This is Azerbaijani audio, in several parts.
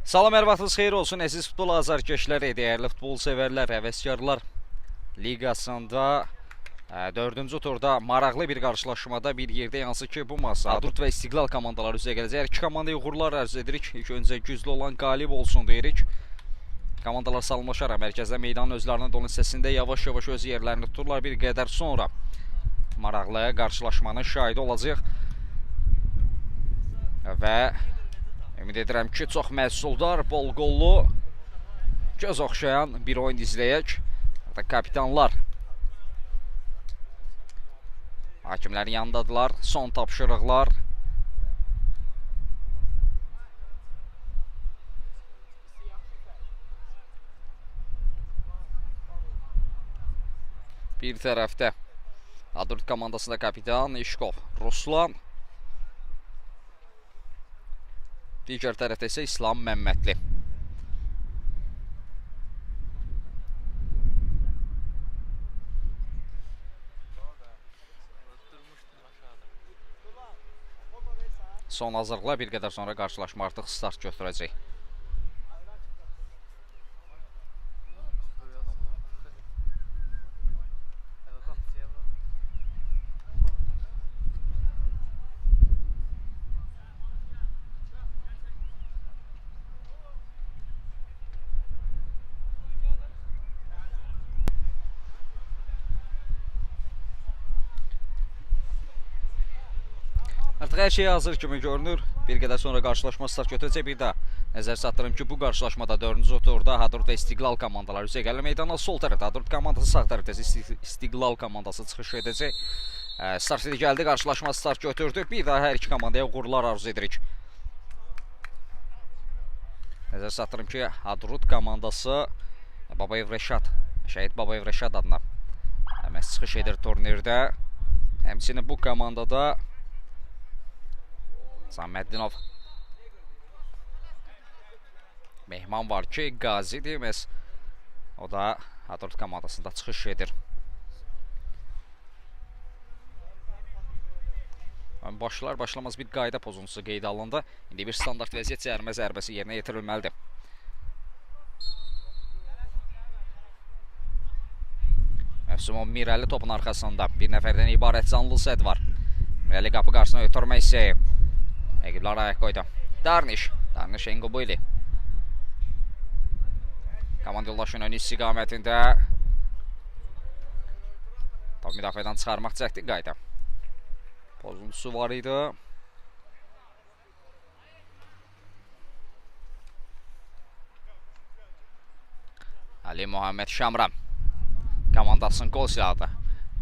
Salam, hər vaxtınız xeyir olsun əziz futbol azarkeşləri, dəyərli futbol sevərlər, həvəskarlar. Liqasında dördüncü turda maraqlı bir qarşılaşmada bir yerdə hansı ki bu masa Hadrut və İstiqlal komandaları üzə gələcək. Hər iki komandaya uğurlar arzu edirik. İlk öncə güclü olan qalib olsun deyirik. Komandalar salamlaşaraq mərkəzdə meydanın özlərinin dolu hissəsində yavaş-yavaş öz yerlərini tuturlar. Bir qədər sonra maraqlı qarşılaşmanın şahidi olacaq. Və ümid edirəm ki, çox məhsuldar, bol qollu, göz oxşayan bir oyun izləyək. Hətta kapitanlar hakimlərin yanındadılar. Son tapşırıqlar. Bir tərəfdə Hadrut komandasında kapitan İşkov Ruslan. Digər tərəfdə isə İslam Məmmədli. Son hazırlıqlar, bir qədər sonra qarşılaşma artıq start götürəcək. Artıq hər şey hazır kimi görünür. Bir qədər sonra qarşılaşma start götürəcək. Bir də nəzər çatdırım ki, bu qarşılaşmada 4-cü turda Hadrut və İstiqlal komandaları üzə gəlir meydana. Sol tərəfdə Hadrut komandası, sağ tərəfdə isə İstiqlal komandası çıxış edəcək. Start idi gəldi, qarşılaşma start götürdü. Bir daha hər iki komandaya uğurlar arzu edirik. Nəzər çatdırım ki, Hadrut komandası Babayev Rəşad, Şəhid Babayev Rəşad adına məhz çıxış edir turnirdə. Həmçinin bu komandada Saməddinov mehman var ki, Qazidir. Məhz o da Hadrut komandasında çıxış edir. Başlar başlamaz bir qayda pozuntusu qeydə alındı. İndi bir standart vəziyyət cərimə zərbəsi yerinə yetirilməlidir. Mövsümün Mirəli topun arxasında bir nəfərdən ibarət canlı səd var. Mirəli qapı qarşısına ötürmək istəyir. Rəqiblər ayaq qoydu. Darniş. Darniş Engubili. Komanda yoldaşının ön istiqamətində top müdafiədən çıxarmaq cəhdi qayda. Pozuntusu var idi. Ali Muhammed Şamram komandasının qol silahıdır.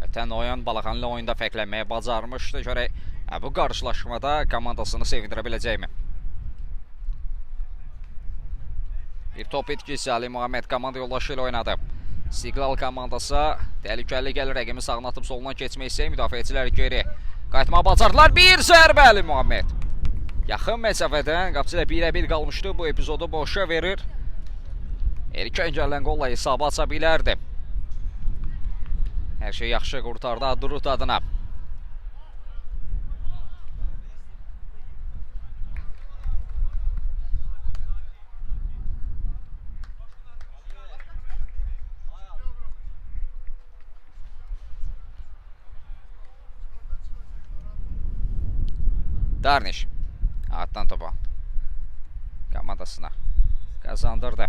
Ötən oyun Balaxanlı oyunda fərqlənməyə bacarmışdı. Görək bu qarşılaşmada komandasını sevindirə biləcəkmi? Bir top itkisi Ali Muhammed komanda yoldaşı ilə oynadı. İstiqlal komandası təhlükəli gəlir. Rəqibin sağına atıb solundan keçmək istəyir. Müdafiəçilər geri qayıtmağı bacardılar. Bir zərbə Ali Muhammed. Yaxın məsafədən qapıcı ilə birə-bir qalmışdı. Bu epizodu boşa verir. Erkən gələn qolla hesabı aça bilərdi. Hər şey yaxşı qurtardı Hadrut adına. Darniş atdan topu komandasına qazandırdı.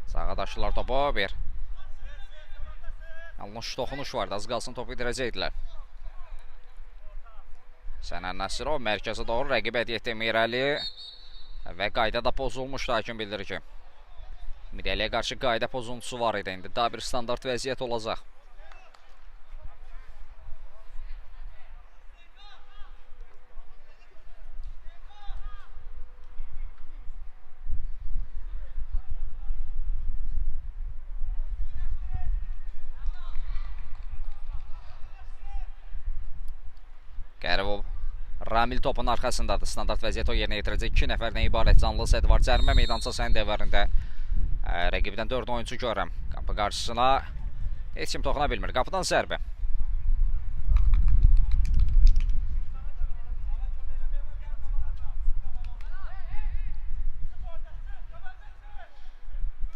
Sağa daşırlar topu, bir yanlış toxunuş vardı, az qalsın topu itirəcəkdilər. Sənən Nəsirov mərkəzə doğru rəqibə hədiyyə etdi Mirəli və qayda da pozulmuşdu, hakim bildirir ki. Mirəliyə qarşı qayda pozuntusu var idi, indi daha bir standart vəziyyət olacaq. Qəribov Ramil topun arxasındadır. Standart vəziyyət o yerinə yetirəcək. 2 nəfərdən ibarət canlı səd var. Cərimə meydançası həndəvərində rəqibdən 4 oyunçu görürəm. Qapı qarşısına heç kim toxuna bilmir. Qapıdan zərbə.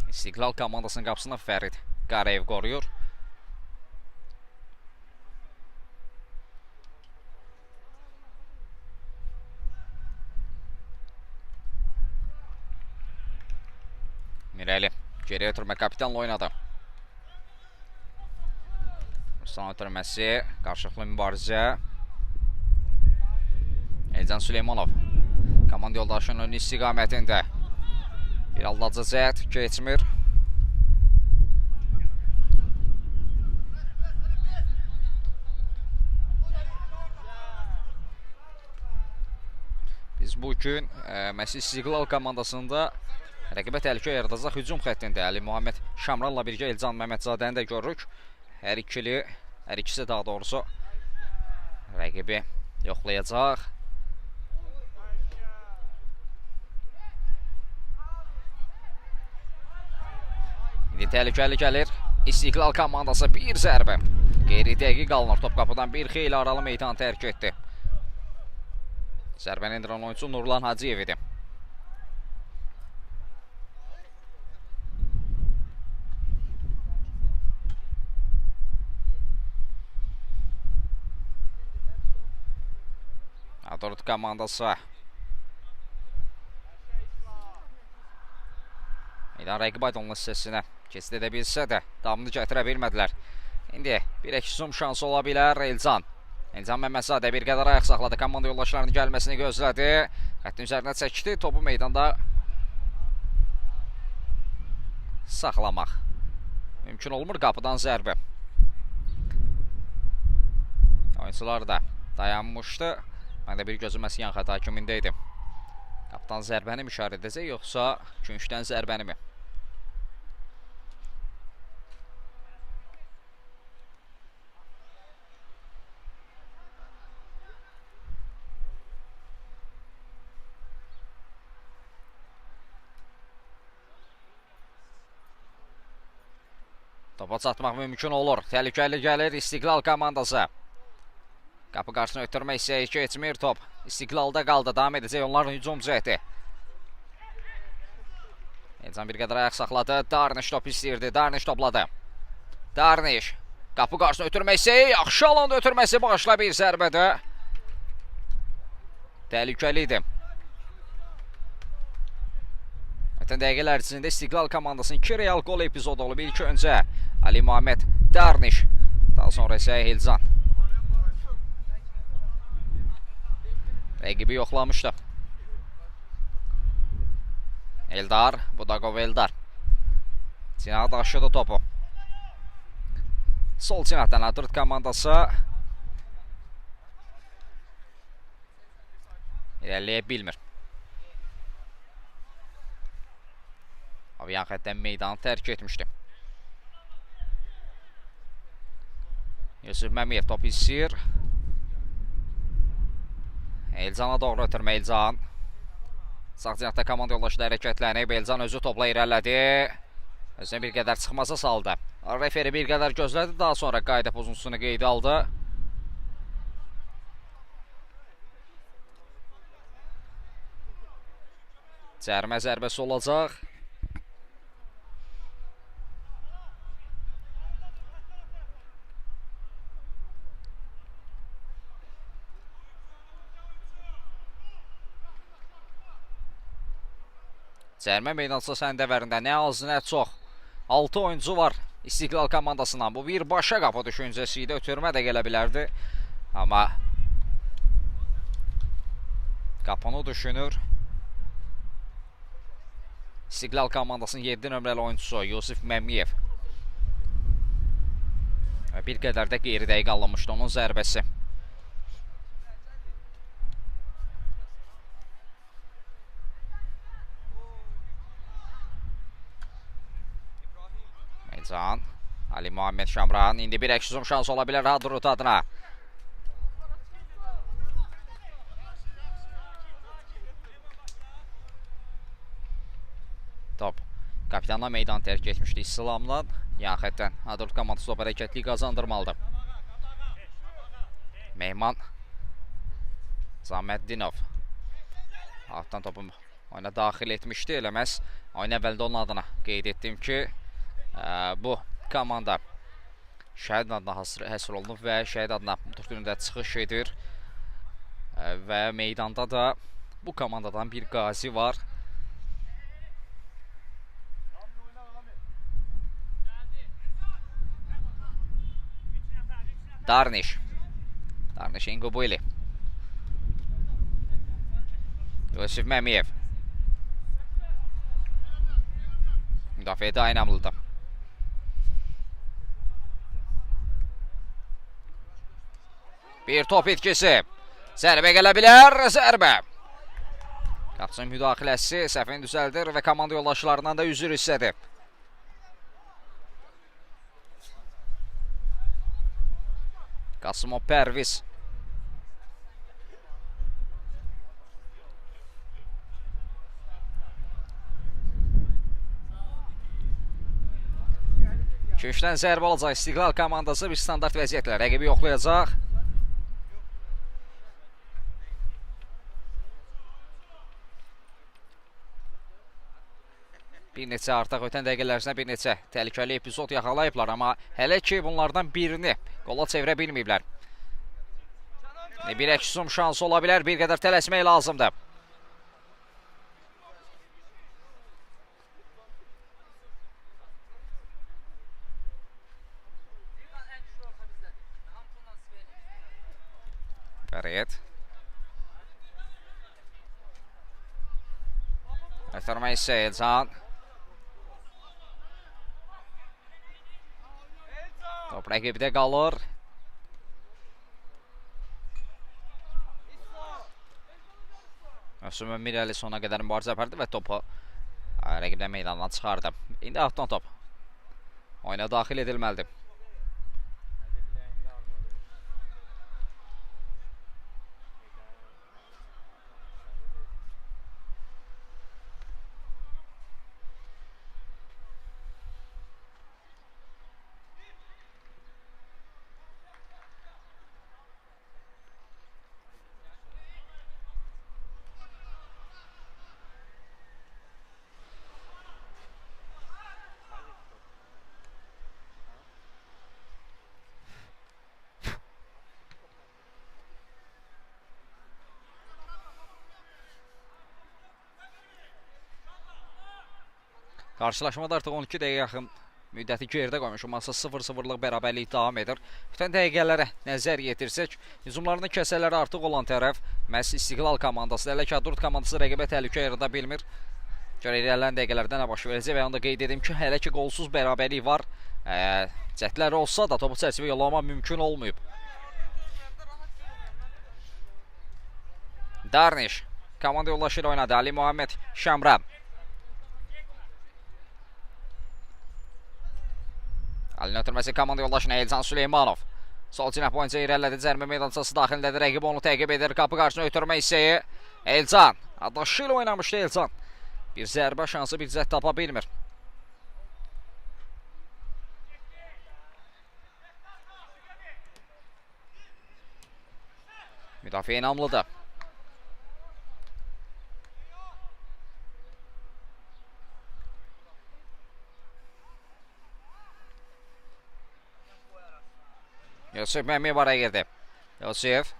İstiqlal komandasının qapısına Fərid Qarayev qoruyur. Mirəli geriyə ötürmə kapitanla oynadı. Ruslan ötürməsi, qarşılıqlı mübarizə. Elcan Süleymanov komanda yoldaşının önü istiqamətində. Bir aldadıcı cəhd keçmir. Biz bu gün məhz İstiqlal komandasında rəqibə təhlükə yaradacaq hücum xəttində Əli Muhammed Şamranla birgə Elcan Məmmədzadəni də görürük. Hər ikisi daha doğrusu rəqibi yoxlayacaq. İndi təhlükəli gəlir. İstiqlal komandası bir zərbə. Qeyri-dəqiq alınır. Top qapıdan bir xeyli aralı meydanı tərk etdi. Zərbəni endirən oyunçu Nurlan Hacıyev idi. Hadrut komandası. Meydan rəqib aydınlı hissəsinə keçid edə bilsə də davamını gətirə bilmədilər. İndi bir hücum şansı ola bilər Elcan. Elcan Məmmədzadə bir qədər ayaq saxladı. Komanda yoldaşlarının gəlməsini gözlədi. Xəttin üzərinə çəkdi. Topu meydanda saxlamaq mümkün olmur. Qapıdan zərbə. Oyunçular da dayanmışdı. Mən də bir gözüm məhz yan xətt hakimində idi. Qapıdan zərbəni müşahidə edəcək, yoxsa küncdən zərbəni mi? Topa çatmaq mümkün olur. Təhlükəli gəlir İstiqlal komandası. Qapı qarşısına ötürmək istəyi keçmir top. İstiqlalda qaldı. Davam edəcək onların hücum cəhdi. Elcan bir qədər ayaq saxladı. Darniş top istəyirdi. Darniş topladı. Darniş. Qapı qarşısına ötürmək istəyi. Yaxşı alanda ötürməsi başla bir zərbədə. Təhlükəli idi. Ötən dəqiqələr içində İstiqlal komandasının 2 real qol epizodu olub. İlk öncə Ali Muhammed Darniş. Daha sonra isə Elcan. Rəqibi yoxlamışdı. Eldar, Budaqov Eldar. Cinahı daşıdı topu. Sol cinahdan Hadrut komandası irəliləyə bilmir. Yan xəttdən meydanı tərk etmişdi. Yusuf Məmiyev top istəyir. Elcana doğru ötürmə Elcan. Sağ cinahda komanda yoldaşı da hərəkətlənib. Elcan özü topla irəlilədi. Özünə bir qədər çıxmaza saldı. Referi bir qədər gözlədi. Daha sonra qayda pozuntusunu qeydə aldı. Cərimə zərbəsi olacaq. Cərimə meydançası səndəvərində nə az nə çox 6 oyuncu var İstiqlal komandasından. Bu birbaşa qapı düşüncəsi idi. Ötürmə də gələ bilərdi. Amma qapını düşünür. İstiqlal komandasının 7 nömrəli oyuncusu Yusif Məmmiyev. Və bir qədər də qeyri-dəqiq alınmışdı onun zərbəsi. Elcan, Ali Muhammed Şamran. İndi bir əks hücum şansı ola bilər Hadrut adına. Top kapitanla meydan tərk etmişdi İslamla. Yan xəttdən Hadrut komandası top hərəkətliyi qazandırmalıdır. Mehman Zaməddinov. Altdan topu Oyuna daxil etmişdi. Elə məhz oyun əvvəldə onun adına qeyd etdim ki, bu komanda Şəhid adına həsr olunub və Şəhid adına turnirdə çıxış edir. Və meydanda da bu komandadan bir qazi var. Darniş. Darniş Ingubili. Yusif Məmiyev. Müdafiədə Aynamlı'da. Bir top itkisi. Zərbə gələ bilər. Zərbə. Qapısının müdaxiləsi səhvini düzəldir və komanda yoldaşlarından da üzr istədi. Qasımov Pərviz. Köşdən zərbə alacaq İstiqlal komandası bir standart vəziyyətlə rəqibi yoxlayacaq. Bir neçə artıq ötən dəqiqələrinə bir neçə təhlükəli epizod yaxalayıblar, amma hələ ki bunlardan birini qola çevirə bilməyiblər. Bir əks hücum şansı ola bilər, bir qədər tələsmək lazımdır. Fərid. Ötürmə isə Elcan. Top rəqibdə qalır. Mövsümün Mirəli sona qədər mübarizə apardı və topu rəqibdən meydandan çıxardı. İndi altdan top oyuna daxil edilməlidir. Qarşılaşmada artıq 12 dəqiqə yaxın müddəti geridə qoymuş. Masa 0-0-lıq bərabərlik davam edir. Bütün dəqiqələrə nəzər yetirsək, hücumlarını kəsələri artıq olan tərəf məhz İstiqlal komandası. Hələ ki, Hadrut komandası rəqibə təhlükə yarada bilmir. Görək irəliləyən dəqiqələrdə nə baş verəcək və onu da qeyd edim ki, hələ ki qolsuz bərabərlik var. Cəhdlər olsa da topu çərçivə yollama mümkün olmayıb. Darniş komanda yoldaşı ilə oynadı. Ali Muhammed Şamran. Əlini ötürməsi komanda yoldaşına Elcan Süleymanov. Sol cinah boyunca irəlilədi. Cərmə meydançası daxilindədir. Rəqib onu təqib edir. Qapı qarşısına ötürmə hissəyi. Elcan. Adaşı ilə oynamışdı Elcan. Bir zərbə şansı bir cəhd tapa bilmir. Müdafiə inamlıdır. Yusif Məmiyev araya girdi. Yusif.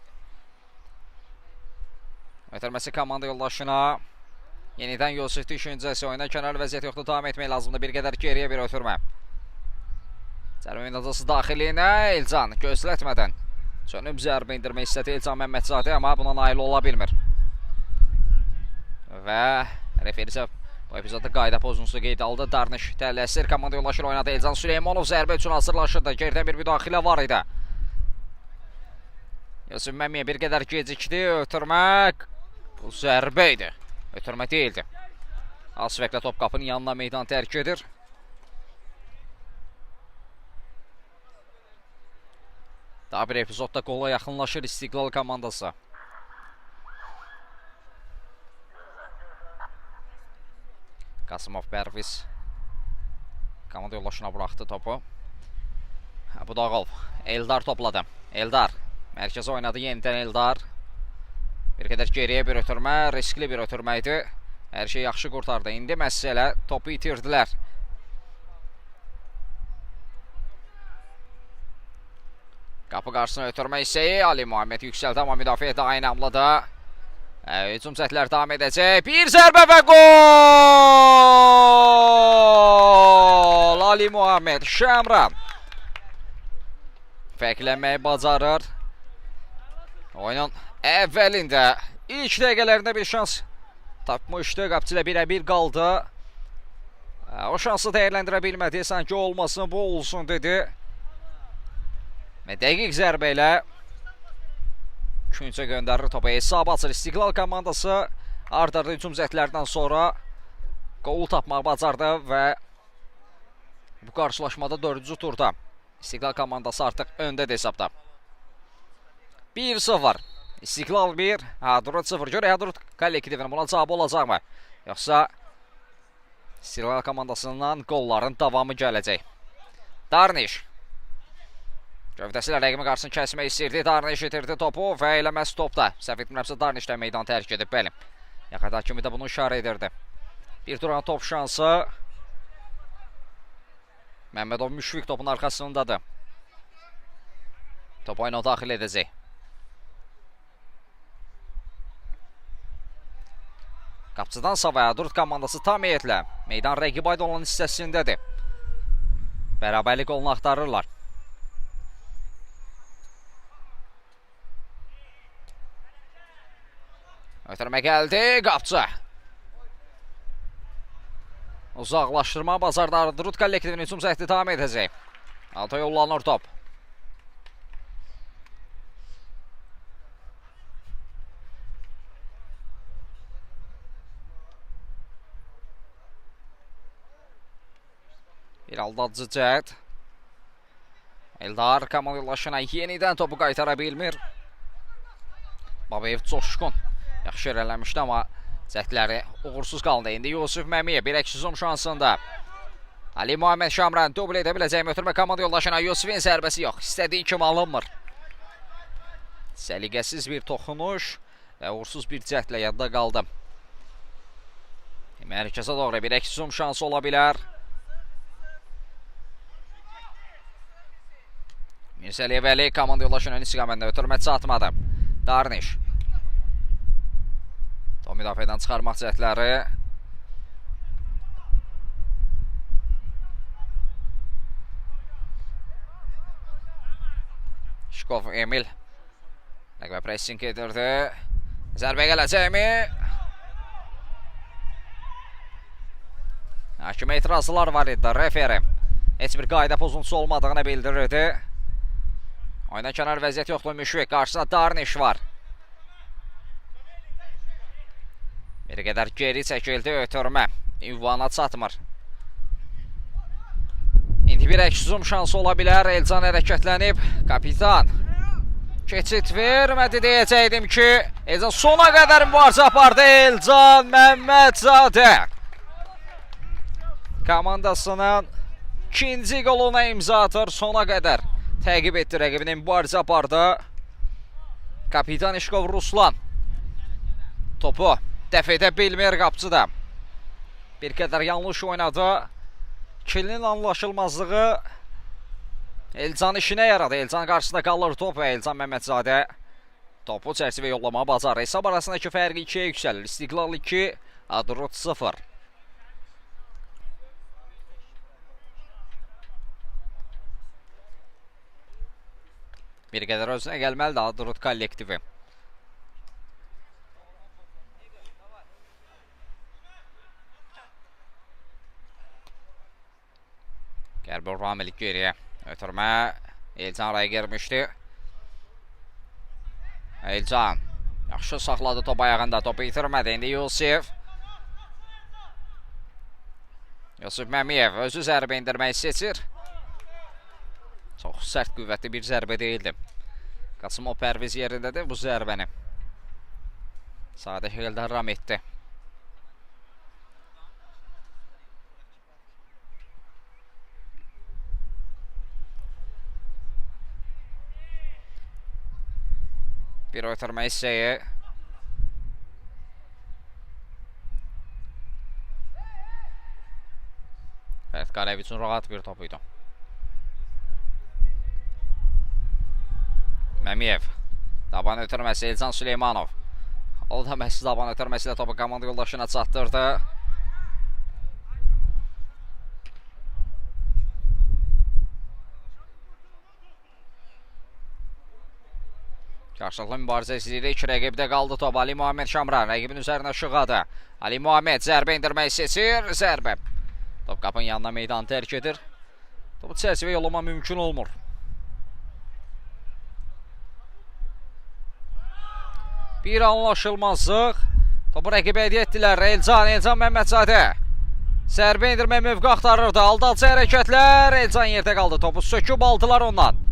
Ötürməsi komanda yoldaşına. Yenidən Yusif düşüncəsi oyuna kənar vəziyyət yoxdur. Davam etmək lazımdır. Bir qədər geriyə bir ötürmə. Zərbə meydançası daxilinə Elcan gözlətmədən çönüb zərbə indirmək istədi Elcan Məmmədzadə, amma buna nail ola bilmir. Və referi isə bu epizodda qayda pozuntusu qeyd aldı. Darniş tələsir. Komanda yoldaşı ilə oynadı. Elcan Süleymanov zərbə üçün hazırlaşırdı. Geridən bir müdaxilə var idi. Yusif Məmiyev bir qədər gecikdi. Ötürmə bu zərbə idi. Ötürmə deyildi. Az fərqlə top qapının yanına meydan tərk edir. Daha bir epizodda qola yaxınlaşır İstiqlal komandası. Qasımov Pərviz komanda yoldaşına buraxdı topu. Budağov. Eldar topladı. Eldar. Mərkəzə oynadı yenidən Eldar. Bir qədər geriyə bir ötürmə. Riskli bir ötürmə idi. Hər şey yaxşı qurtardı. İndi məsələ topu itirdilər. Qapı qarşısına ötürmə hissəyi Ali Muhammed yüksəldi, amma müdafiə daha inamlıdır. Hücum cəhdləri davam edəcək. Bir zərbə və gol! Ali Muhammed Şamran fərqlənməyi bacarır. Oyunun əvvəlində ilk dəqiqələrində bir şans tapmışdı. Qapıcı ilə birə-bir qaldı. O şansı dəyərləndirə bilmədi. Sanki olmasın, bu olsun dedi. Və dəqiq zərbə ilə küncə göndərir topu. Hesab açır İstiqlal komandası. Ard-arda hücum cəhdlərdən sonra qolu tapmağı bacardı və bu qarşılaşmada 4-cü turda İstiqlal komandası artıq öndədir hesabda. 1-0. İstiqlal 1, Hadrut 0. Görək Hadrut kollektivinin buna cavabı olacaqmı? Yoxsa İstiqlal komandasından qolların davamı gələcək. Darniş. Gövdəsi ilə rəqibin qarşısını kəsmək istəyirdi. Darniş itirdi topu və elə məhz topda. Səhv etmirəmsə Darniş də meydanı tərk edib. Bəli. Yaxada kimi də bunu işarə edirdi. Bir duran top şansı. Məmmədov Müşfiq topun arxasındadır. Topu oyuna daxil edəcək. Qapıcıdan savaya Hadrut komandası tam heyətlə meydan rəqibə aid olan hissəsindədir. Bərabərlik qolunu axtarırlar. Ötürmə gəldi, qapıcı. Uzaqlaşdırma bacardı Hadrut kollektivinin hücum cəhdi davam edəcək. Alta yollanır top. Bir aldadıcı cəhd. Eldar komanda yoldaşına yenidən topu qaytara bilmir. Babayev coşqun. Yaxşı irəliləmişdi, amma cəhdləri uğursuz qaldı. İndi Yusuf Məmiyev bir əks hücum şansında. Ali Muhammed Şamran dubl edə biləcəyimi ötürmə komanda yoldaşına. Yusufin zərbəsi yox. İstədiyi kimi alınmır. Səliqəsiz bir toxunuş və uğursuz bir cəhdlə yadda qaldı. Mərkəzə doğru bir əks hücum şansı ola bilər. Mirzəliyev Əli komanda yoldaşının ön istiqamətində ötürmə çatmadı. Darniş. Top müdafiədən çıxarmaq cəhdləri. Şikov Emil. Rəqibə pressing edirdi. Zərbə gələcəkmi? Hakimə etirazlar var idi. Referi heç bir qayda pozuntusu olmadığını bildirirdi. Oyuna kənar vəziyyət yoxdur. Müşfiq qarşısında Darniş var. Bir qədər geri çəkildi, ötürmə. Ünvana çatmır. İndi bir əks hücum şansı ola bilər. Elcan hərəkətlənib. Kapitan keçid vermədi deyəcəkdim ki, Elcan sona qədər mübarizə apardı. Elcan Məmmədzadə komandasının ikinci qoluna imza atır sona qədər. Təqib etdi rəqibini, mübarizə apardı. Kapitan İşkov Ruslan topu dəf edə bilmir qapıcı da. Bir qədər yanlış oynadı. İkilinin anlaşılmazlığı Elcan işinə yaradı. Elcan qarşısında qalır top və Elcan Məmmədzadə topu çərçivə yollamağı bacarır. Hesab arasındakı fərqi 2-yə yüksəlir. İstiqlal 2, Hadrut 0. Bir qədər özünə gəlməlidir Hadrut kollektivi. Qərbur Ramil geriyə ötürmə. Elcan araya girmişdi. Elcan yaxşı saxladı top ayağında. Topu itirmədi. İndi Yusif. Yusuf Məmiyev özü zərbə endirməyi seçir. Çox sərt, qüvvətli bir zərbə deyildi. Qasımov Pərviz yerindədir bu zərbəni. Sadə şəkildə ram etdi. Bir ötürmə hissəyi. Fərid Qarayev üçün rahat bir top idi. Məmiyev. Daban ötürməsi Elcan Süleymanov. O da məhz daban ötürməsi ilə topu komanda yoldaşına çatdırdı. Qarşılıqlı mübarizə izləyirik. Rəqibdə qaldı top. Ali Muhammed Şamran rəqibin üzərinə şığadı. Ali Muhammed zərbə endirməyi seçir. Zərbə. Top qapının yanına meydanı tərk edir. Topu çərçivə yollama mümkün olmur. Bir anlaşılmazlıq. Topu rəqibə hədiyyə etdilər. Elcan, Elcan Məmmədzadə. Zərbə endirmə mövqe axtarırdı. Aldadıcı hərəkətlər. Elcan yerdə qaldı. Topu söküb aldılar ondan.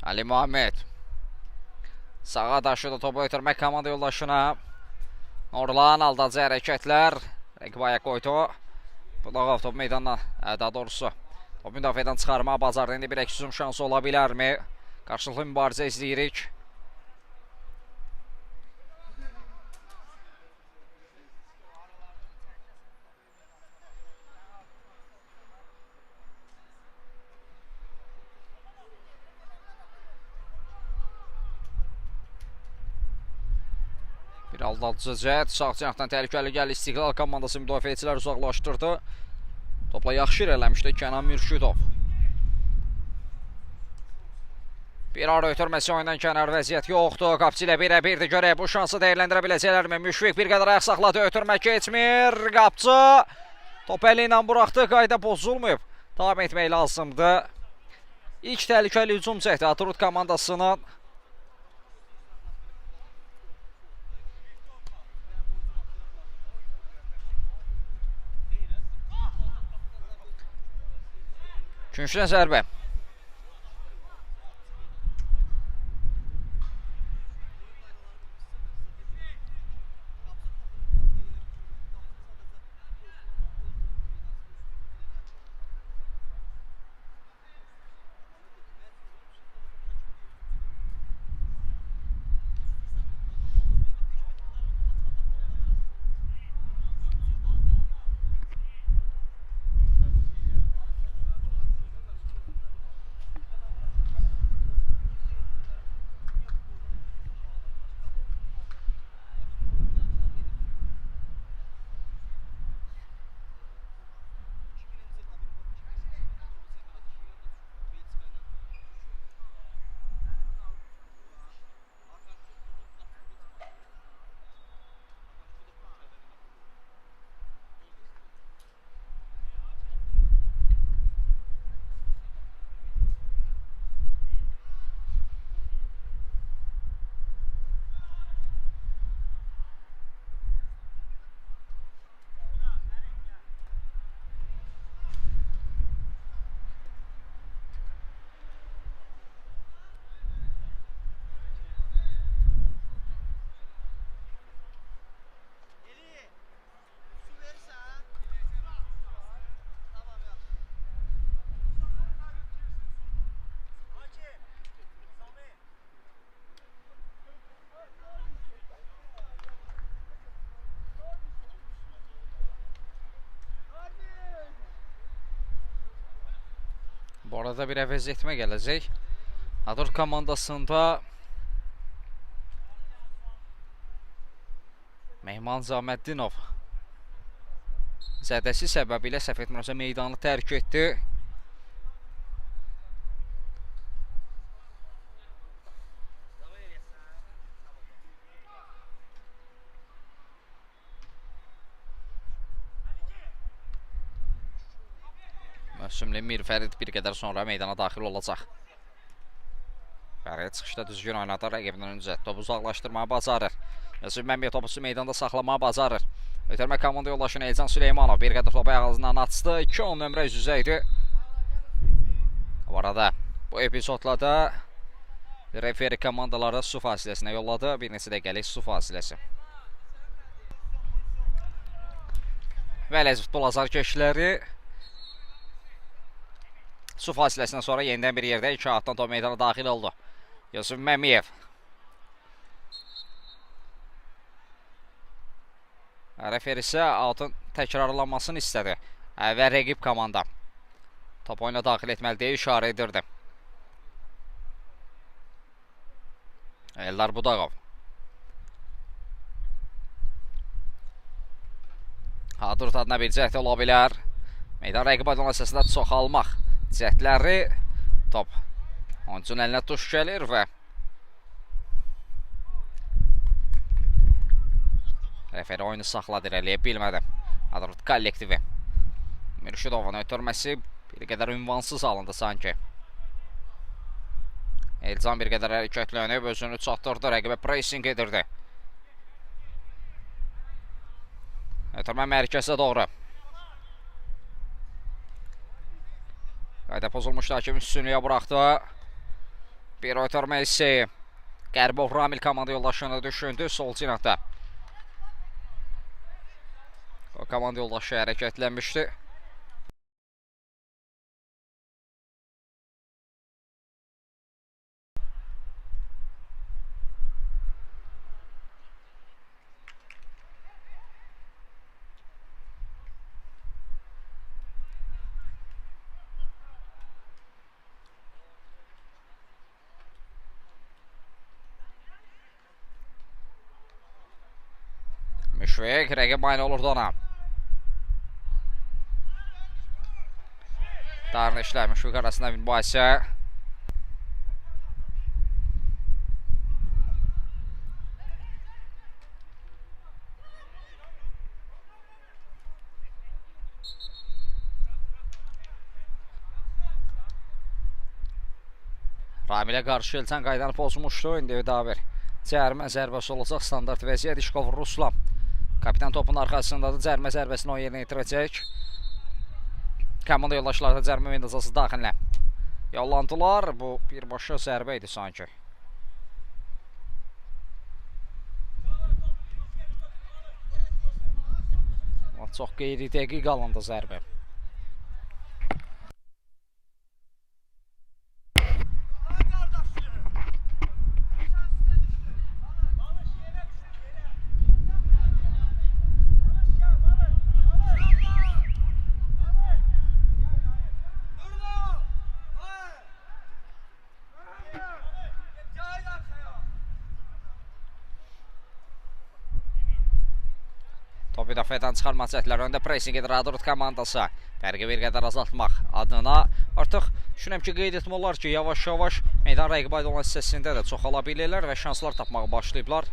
Ali Muhammed. Sağa daşıdı topu ötürmək komanda yoldaşına. Nurlan aldadıcı hərəkətlər. Rəqib ayaq qoydu. Budağov topu meydandan, daha doğrusu topu müdafiədən çıxarmağa bacardı. İndi bir əks hücum şansı ola bilərmi? Qarşılıqlı mübarizə izləyirik. Bir aldadıcı cəhd. Sağ cinahdan təhlükəli gəlir. İstiqlal komandası müdafiəçilər uzaqlaşdırdı. Topla yaxşı irəliləmişdi Kənan Mürşidov. Bir ara ötürməsi oyundan kənar vəziyyət yoxdur. Qapçı ilə birə-birdir. Görək bu şansı dəyərləndirə biləcəklərmi? Müşfiq bir qədər ayaq saxladı. Ötürmə keçmir. Qapçı top əli ilə buraxdı. Qayda pozulmayıb. Davam etmək lazımdır. İlk təhlükəli hücum cəhdi Atrut komandasının. Küncdən zərbə. Bu arada bir əvəz etmə gələcək. Hadrut komandasında Mehman Zaməddinov zədəsi səbəbilə səhv etmirəmsə meydanı tərk etdi. Mövsümlü Mir Fərid bir qədər sonra meydana daxil olacaq. Fərid çıxışda düzgün oynadı rəqibindən öncə. Topu uzaqlaşdırmağı bacarır. Yusuf Məmmiyev topu meydanda saxlamağı bacarır. Ötürmə komanda yoldaşını Elcan Süleymanov bir qədər topu ayağından açdı. 2-10 nömrə üz-üzə idi. Bu arada bu epizodla da referi komandaları su fasiləsinə yolladı. Bir neçə dəqiqəlik su fasiləsi. Bəli, əziz futbol azarkeşləri, su fasiləsindən sonra yenidən bir yerdə 2 atdan top meydana daxil oldu. Yusuf Məmiyev. Referi isə altın təkrarlanmasını istədi. Və rəqib komanda top oyuna daxil etməli deyə işarə edirdi. Eldar Budaqov. Hadrut adına bir cəhd ola bilər. Meydan rəqib adına hissəsində çoxalmaq cəhdləri, top oyuncunun əlinə tuş gəlir və referi oyunu saxladı, irəliyə bilmədi. Hadrut kollektivi. Mürşidovun ötürməsi bir qədər ünvansız alındı sanki. Elcan bir qədər hərəkətlənib, özünü çatdırdı, rəqibə pressing edirdi. Ötürmə mərkəzə doğru. Qayda pozulmuşdu, hakim üstünlüyə buraxdı. Bir ötürmə hisseyi. Qərbov Ramil komanda yoldaşını düşündü sol cinahda. O komanda yoldaşı hərəkətlənmişdi. Müşfiq rəqib mane olurdu ona. Darnışlar Müşfiq arasında bir mübahisə. Ramilə qarşı Elçan qaydanı pozmuşdu. İndi daha bir cərimə zərbəsi olacaq. Standart vəziyyət İşkov Ruslan. Kapitan topun arxasındadır. Cərimə zərbəsini o yerinə yetirəcək. Komanda yoldaşları da cərimə meydançası daxilinə yollandılar. Bu birbaşa zərbə idi sanki. Çox qeyri-dəqiq alındı zərbə. Topu müdafiədən çıxarma cəhdləri öndə pressing edir Hadrut komandası. Fərqi bir qədər azaltmaq adına. Artıq düşünürəm ki, qeyd etmək olar ki, yavaş-yavaş meydan rəqibə aid olan hissəsində də çoxala bilirlər və şanslar tapmağa başlayıblar.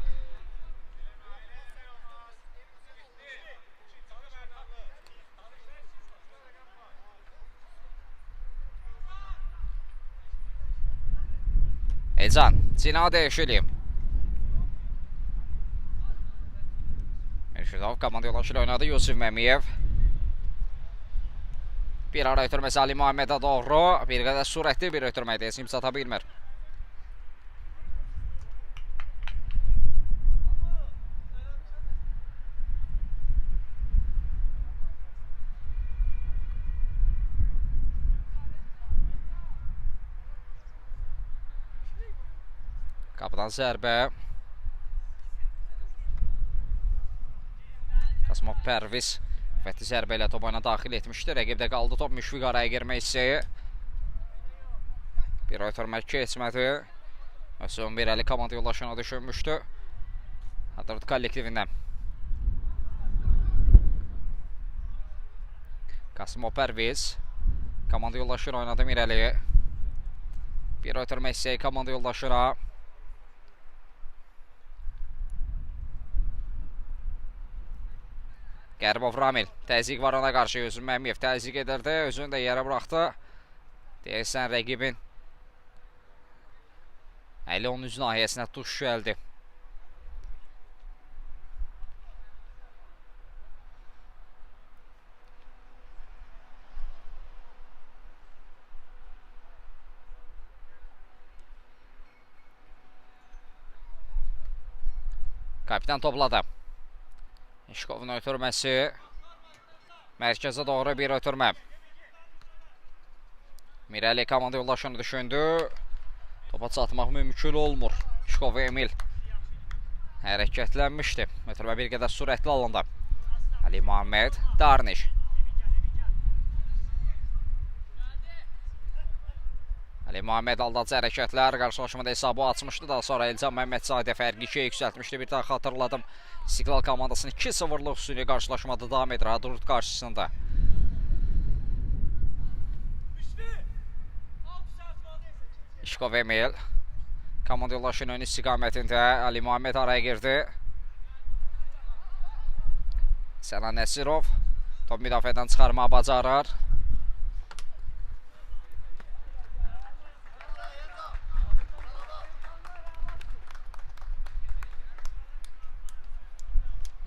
Elcan, cinah dəyişikliyi. Mürşidov komanda yoldaşı ilə oynadı. Yusuf Məmiyev. Bir ara ötürməsi Ali Muhammedə doğru. Bir qədər sürətli bir ötürmə idi. Heç kim çata bilmir. Qapıdan zərbə. Qasımov Pərviz qüvvətli zərbə ilə top oyuna daxil etmişdi. Rəqibdə qaldı top. Müşfiq araya girmək istəyi. Bir ötürmə keçmədi. Son bir əli komanda yoldaşına düşünmüşdü. Hadrut kollektivindən. Qasımov Pərviz komanda yoldaşına oynadı Mirəli. Bir ötürmə istəyi komanda yoldaşına. Qərbov Ramil. Təzyiq var ona qarşı. Yusuf Məmiyev təzyiq edirdi. Özünü də yerə buraxdı. Deyəsən rəqibin əli onun üz nahiyəsinə tuş gəldi. Kapitan topladı. İşkovun ötürməsi. Mərkəzə doğru bir ötürmə. Mirəli komanda yoldaşını düşündü. Topa çatmaq mümkün olmur. İşkov Emil hərəkətlənmişdi. Ötürmə bir qədər sürətli alındı. Ali Muhammed Darniş. Ali Muhammed aldadıcı hərəkətlər qarşılaşmada hesabı açmışdı. Daha sonra Elcan Məmmədzadə fərqi 2-yə yüksəltmişdi. Bir daha xatırladım. İstiqlal komandasının 2-0-lıq üstünlüyü qarşılaşmada davam edir Hadrut qarşısında. İşkov Emil komanda yoldaşının ön istiqamətində Ali Muhammed araya girdi. Sənan Nəsirov top müdafiədən çıxarmağı bacarır.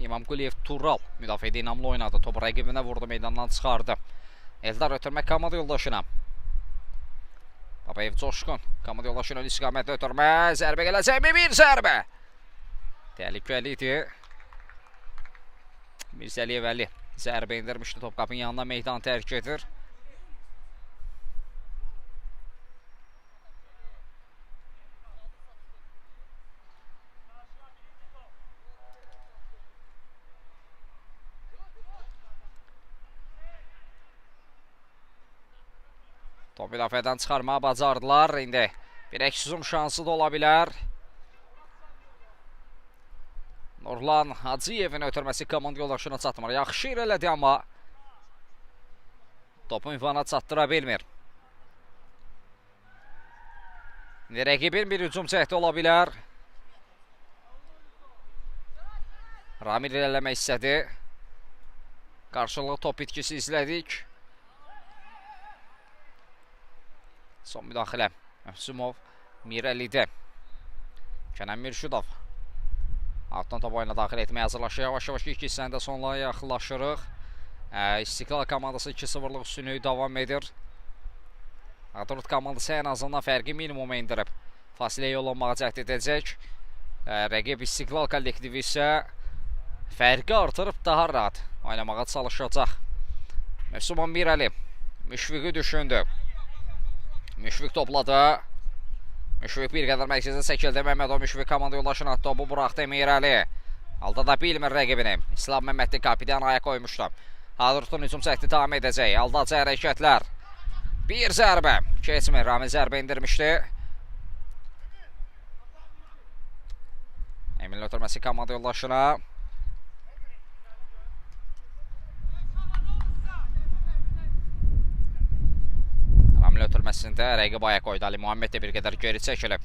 İmamquliyev Tural müdafiədə inamlı oynadı. Topu rəqibinə vurdu, meydandan çıxardı. Eldar ötürmək komanda yoldaşına. Babayev Coşqun komanda yoldaşının ön istiqamətdə ötürmə. Zərbə gələcəkmi? Bir zərbə. Təhlükəli idi. Mirzəliyev Əli zərbə indirmişdi. Top qapının yanına meydan tərk edir. Top müdafiədən çıxarmağı bacardılar. İndi bir əks-hücum şansı da ola bilər. Nurlan Hacıyevin ötürməsi komanda yoldaşına çatmır. Yaxşı irəlilədi amma topu ünvana çatdıra bilmir. İndi rəqibin bir hücum cəhdi ola bilər. Ramil irəliləmək istədi. Qarşılıqlı top itkisi izlədik. Son müdaxilə Mövsümov Mirəlidə. Kənan Mirşudov altdan top oyuna daxil etməyə hazırlaşır. Yavaş-yavaş ilk hissənin də sonuna yaxınlaşırıq. İstiqlal komandası 2-0-lıq üstünlüyü davam edir. Hadrut komandası ən azından fərqi minimuma indirib. Fasiləyə yollanmağa cəhd edəcək. Rəqib İstiqlal kollektivi isə fərqi artırıb daha rahat oynamağa çalışacaq. Mövsümov Mirəli Müşfiqi düşündü. Müşfiq topladı. Müşfiq bir qədər mərkəzə çəkildi. Məmmədov Müşfiq komanda yoldaşına topu buraxdı Mirəli. Aldada bilmir rəqibini. İslam Məmmədli kapitan aya qoymuşdu. Hadrutun hücum cəhdi davam edəcək. Aldadıcı hərəkətlər. Bir zərbə. Keçmir. Ramil zərbə indirmişdi. Emilin ötürməsi komanda yoldaşına. Ramil ötürməsində rəqib aya qoydu. Ali Muhammed də bir qədər geri çəkilib.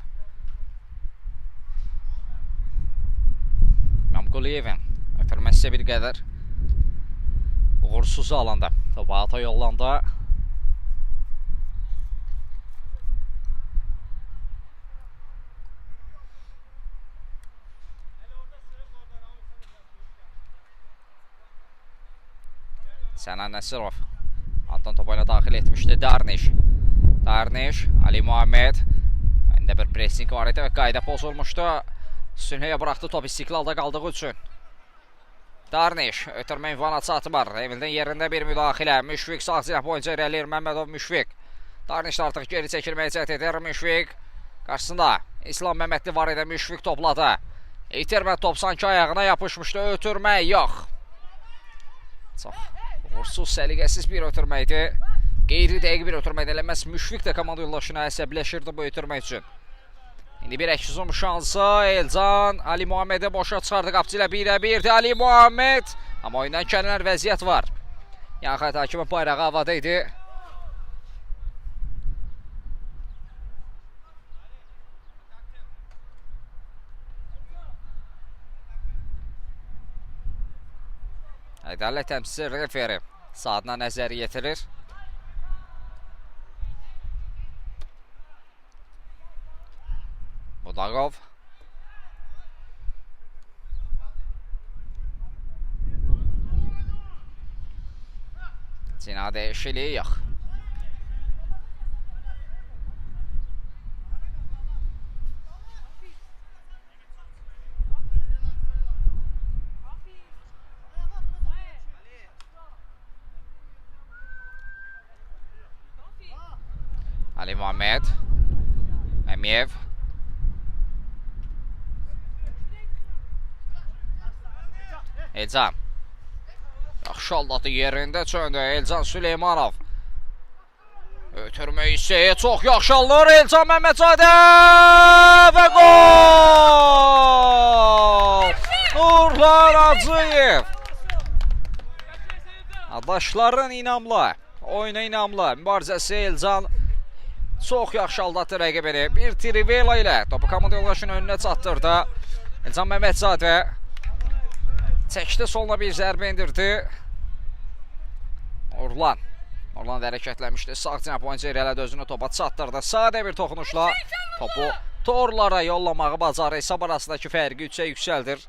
İmamquliyevin ötürməsi bir qədər uğursuz alındı. Topu ata yollandı. Sənan Nəsirov altdan topu oyuna daxil etmişdi Darniş. Darniş, Ali Muhammed. Öndə bir pressing var idi və qayda pozulmuşdu. Üstünlüyə buraxdı top İstiqlalda qaldığı üçün. Darniş ötürmə ünvana çatmır. Emildən yerində bir müdaxilə. Müşfiq sağ cinah boyunca irəliləyir. Məmmədov Müşfiq. Darniş də artıq geri çəkilməyə cəhd edir. Müşfiq qarşısında İslam Məmmədli var idi. Müşfiq topladı. İtirmə top sanki ayağına yapışmışdı. Ötürmə yox. Çox uğursuz, səliqəsiz bir ötürmə idi. Qeyri-dəqiq bir ötürmə idi. Elə məhz Müşfiq də komanda yoldaşına əsəbləşirdi bu ötürmə üçün. İndi bir əks-hücum şansı. Elcan Ali Muhammedi boşa çıxardı. Qapıcı ilə 1-ə 1-dir Ali Muhammed. Amma oyundan kənar vəziyyət var. Yan xətt hakimin bayrağı havada idi. Ədalət təmsilçisi referi saatına nəzər yetirir. Budaqov. Cinah dəyişikliyi yox. Ali Muhammed. Məmiyev. Elcan. Yaxşı aldatdı, yerində çöndü Elcan Süleymanov. Ötürmə hissəyə çox yaxşı alınır Elcan Məmmədzadə və gol! Nurlan Hacıyev. Adaşların inamlı, oyuna inamlı mübarizəsi. Elcan çox yaxşı aldatdı rəqibini. Bir trivela ilə topu komanda yoldaşının önünə çatdırdı. Elcan Məmmədzadə çəkdi, soluna bir zərbə endirdi. Orlan. Orlan da hərəkətlənmişdi. Sağ cinah boyunca irəlilədi, özünü topa çatdırdı. Sadə bir toxunuşla topu torlara yollamağı bacarır. Hesab arasındakı fərqi 3-ə yüksəldir.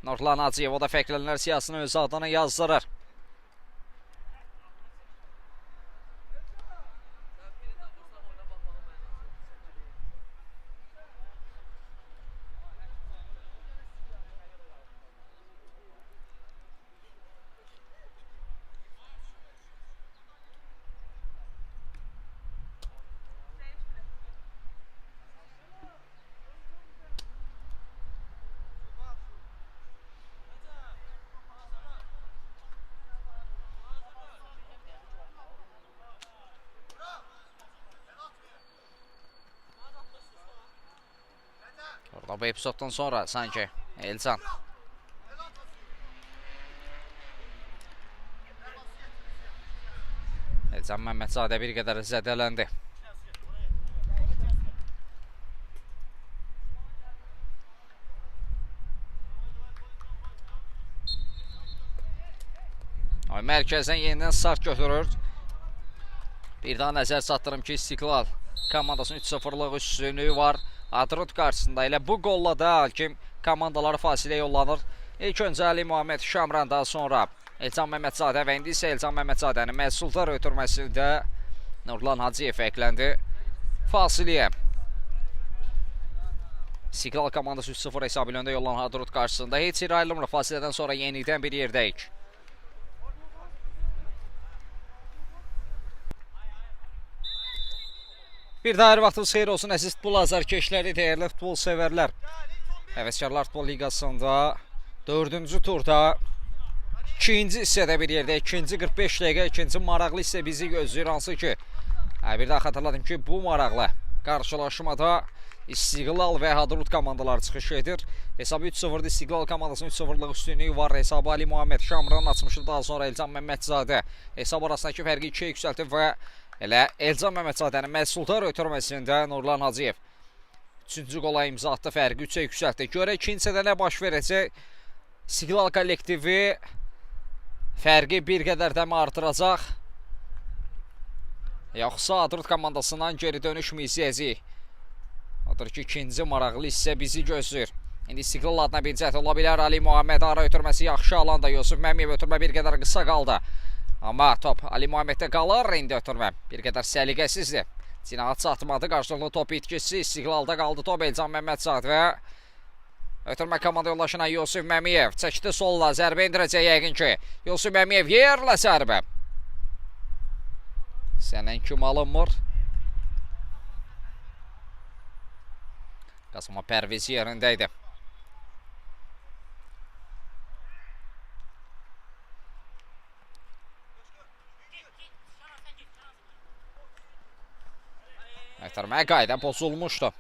Nurlan Hacıyev, o da fərqlənlər siyahısına öz adını yazdırır. Orada bu epizoddan sonra sanki Elcan. Elcan Məmmədzadə bir qədər zədələndi. Mərkəzdən yenidən start götürür. Bir daha nəzər çatdırım ki, İstiqlal komandasının 3-0-lıq üstünlüyü var Hadrut qarşısında. Elə bu qolla da hakim komandaları fasilə yollanır. İlk öncə Ali Muhammed Şamran, daha sonra Elcan Məmmədzadə və indi isə Elcan Məmmədzadənin məhsuldar ötürməsində Nurlan Hacıyev fərqləndi fasiləyə. İstiqlal komandası 3-0 hesabı ilə öndə yollanan Hadrut qarşısında. Heç yer ayrılmır. Fasilədən sonra yenidən bir yerdəyik. Bir daha hər vaxtınız xeyir olsun əziz futbol azarkeşləri, dəyərli futbol sevərlər. Həvəskarlar Futbol Liqasında 4-cü turda ikinci hissədə bir yerdə, ikinci 45 dəqiqə, ikinci maraqlı hissə bizi gözləyir. Hansı ki, bir daha xatırladım ki, bu maraqlı qarşılaşmada İstiqlal və Hadrut komandaları çıxış edir. Hesabı 3-0-dır. İstiqlal komandasının 3-0-lıq üstünlüyü var. Hesabı Ali Muhammed Şamran açmışdı. Daha sonra Elcan Məmmədzadə hesab arasındakı fərqi 2-yə yüksəltdi və elə Elcan Məmmədzadənin məhsuldar ötürməsində Nurlan Hacıyev 3-cü qola imza atdı, fərqi 3-ə yüksəltdi. Görək ikinci hissədə nə baş verəcək. İstiqlal kollektivi fərqi bir qədər də artıracaq? Yoxsa Hadrut komandasından geri dönüş mü izləyəcəyik? Odur ki, ikinci maraqlı hissə bizi gözləyir. İndi İstiqlal adına bir cəhd ola bilər. Ali Muhammed ara ötürməsi yaxşı alanda. Yusuf Məmiyev ötürmə bir qədər qısa qaldı. Amma top Ali Muhammeddə qalır. İndi ötürmə bir qədər səliqəsizdir. Cinaha çatmadı. Qarşılıqlı top itkisi İstiqlalda qaldı top. Elcan Məmmədzadə və ötürmə komanda yoldaşına Yusuf Məmiyev çəkdi solla, zərbə endirəcək yəqin ki. Yusuf Məmiyev yerlə zərbə. Sənən kim alınmır? Qasıma Pərviz yerində idi. Ötürmə qayda pozulmuşdu.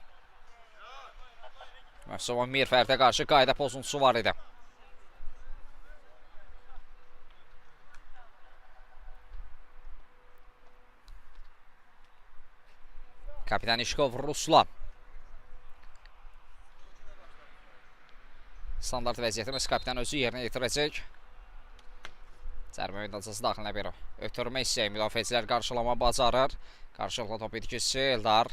Məhsuma Mirfərdə qarşı qayda pozuntusu var idi. Kapitan İşkov Ruslan. Standart vəziyyətimiz kapitan özü yerinə yetirəcək. Cərimə meydançası daxilinə bir ötürmə hissəyi müdafiəçilər qarşılama bacarır. Qarşılıqlı top itkisi Eldar.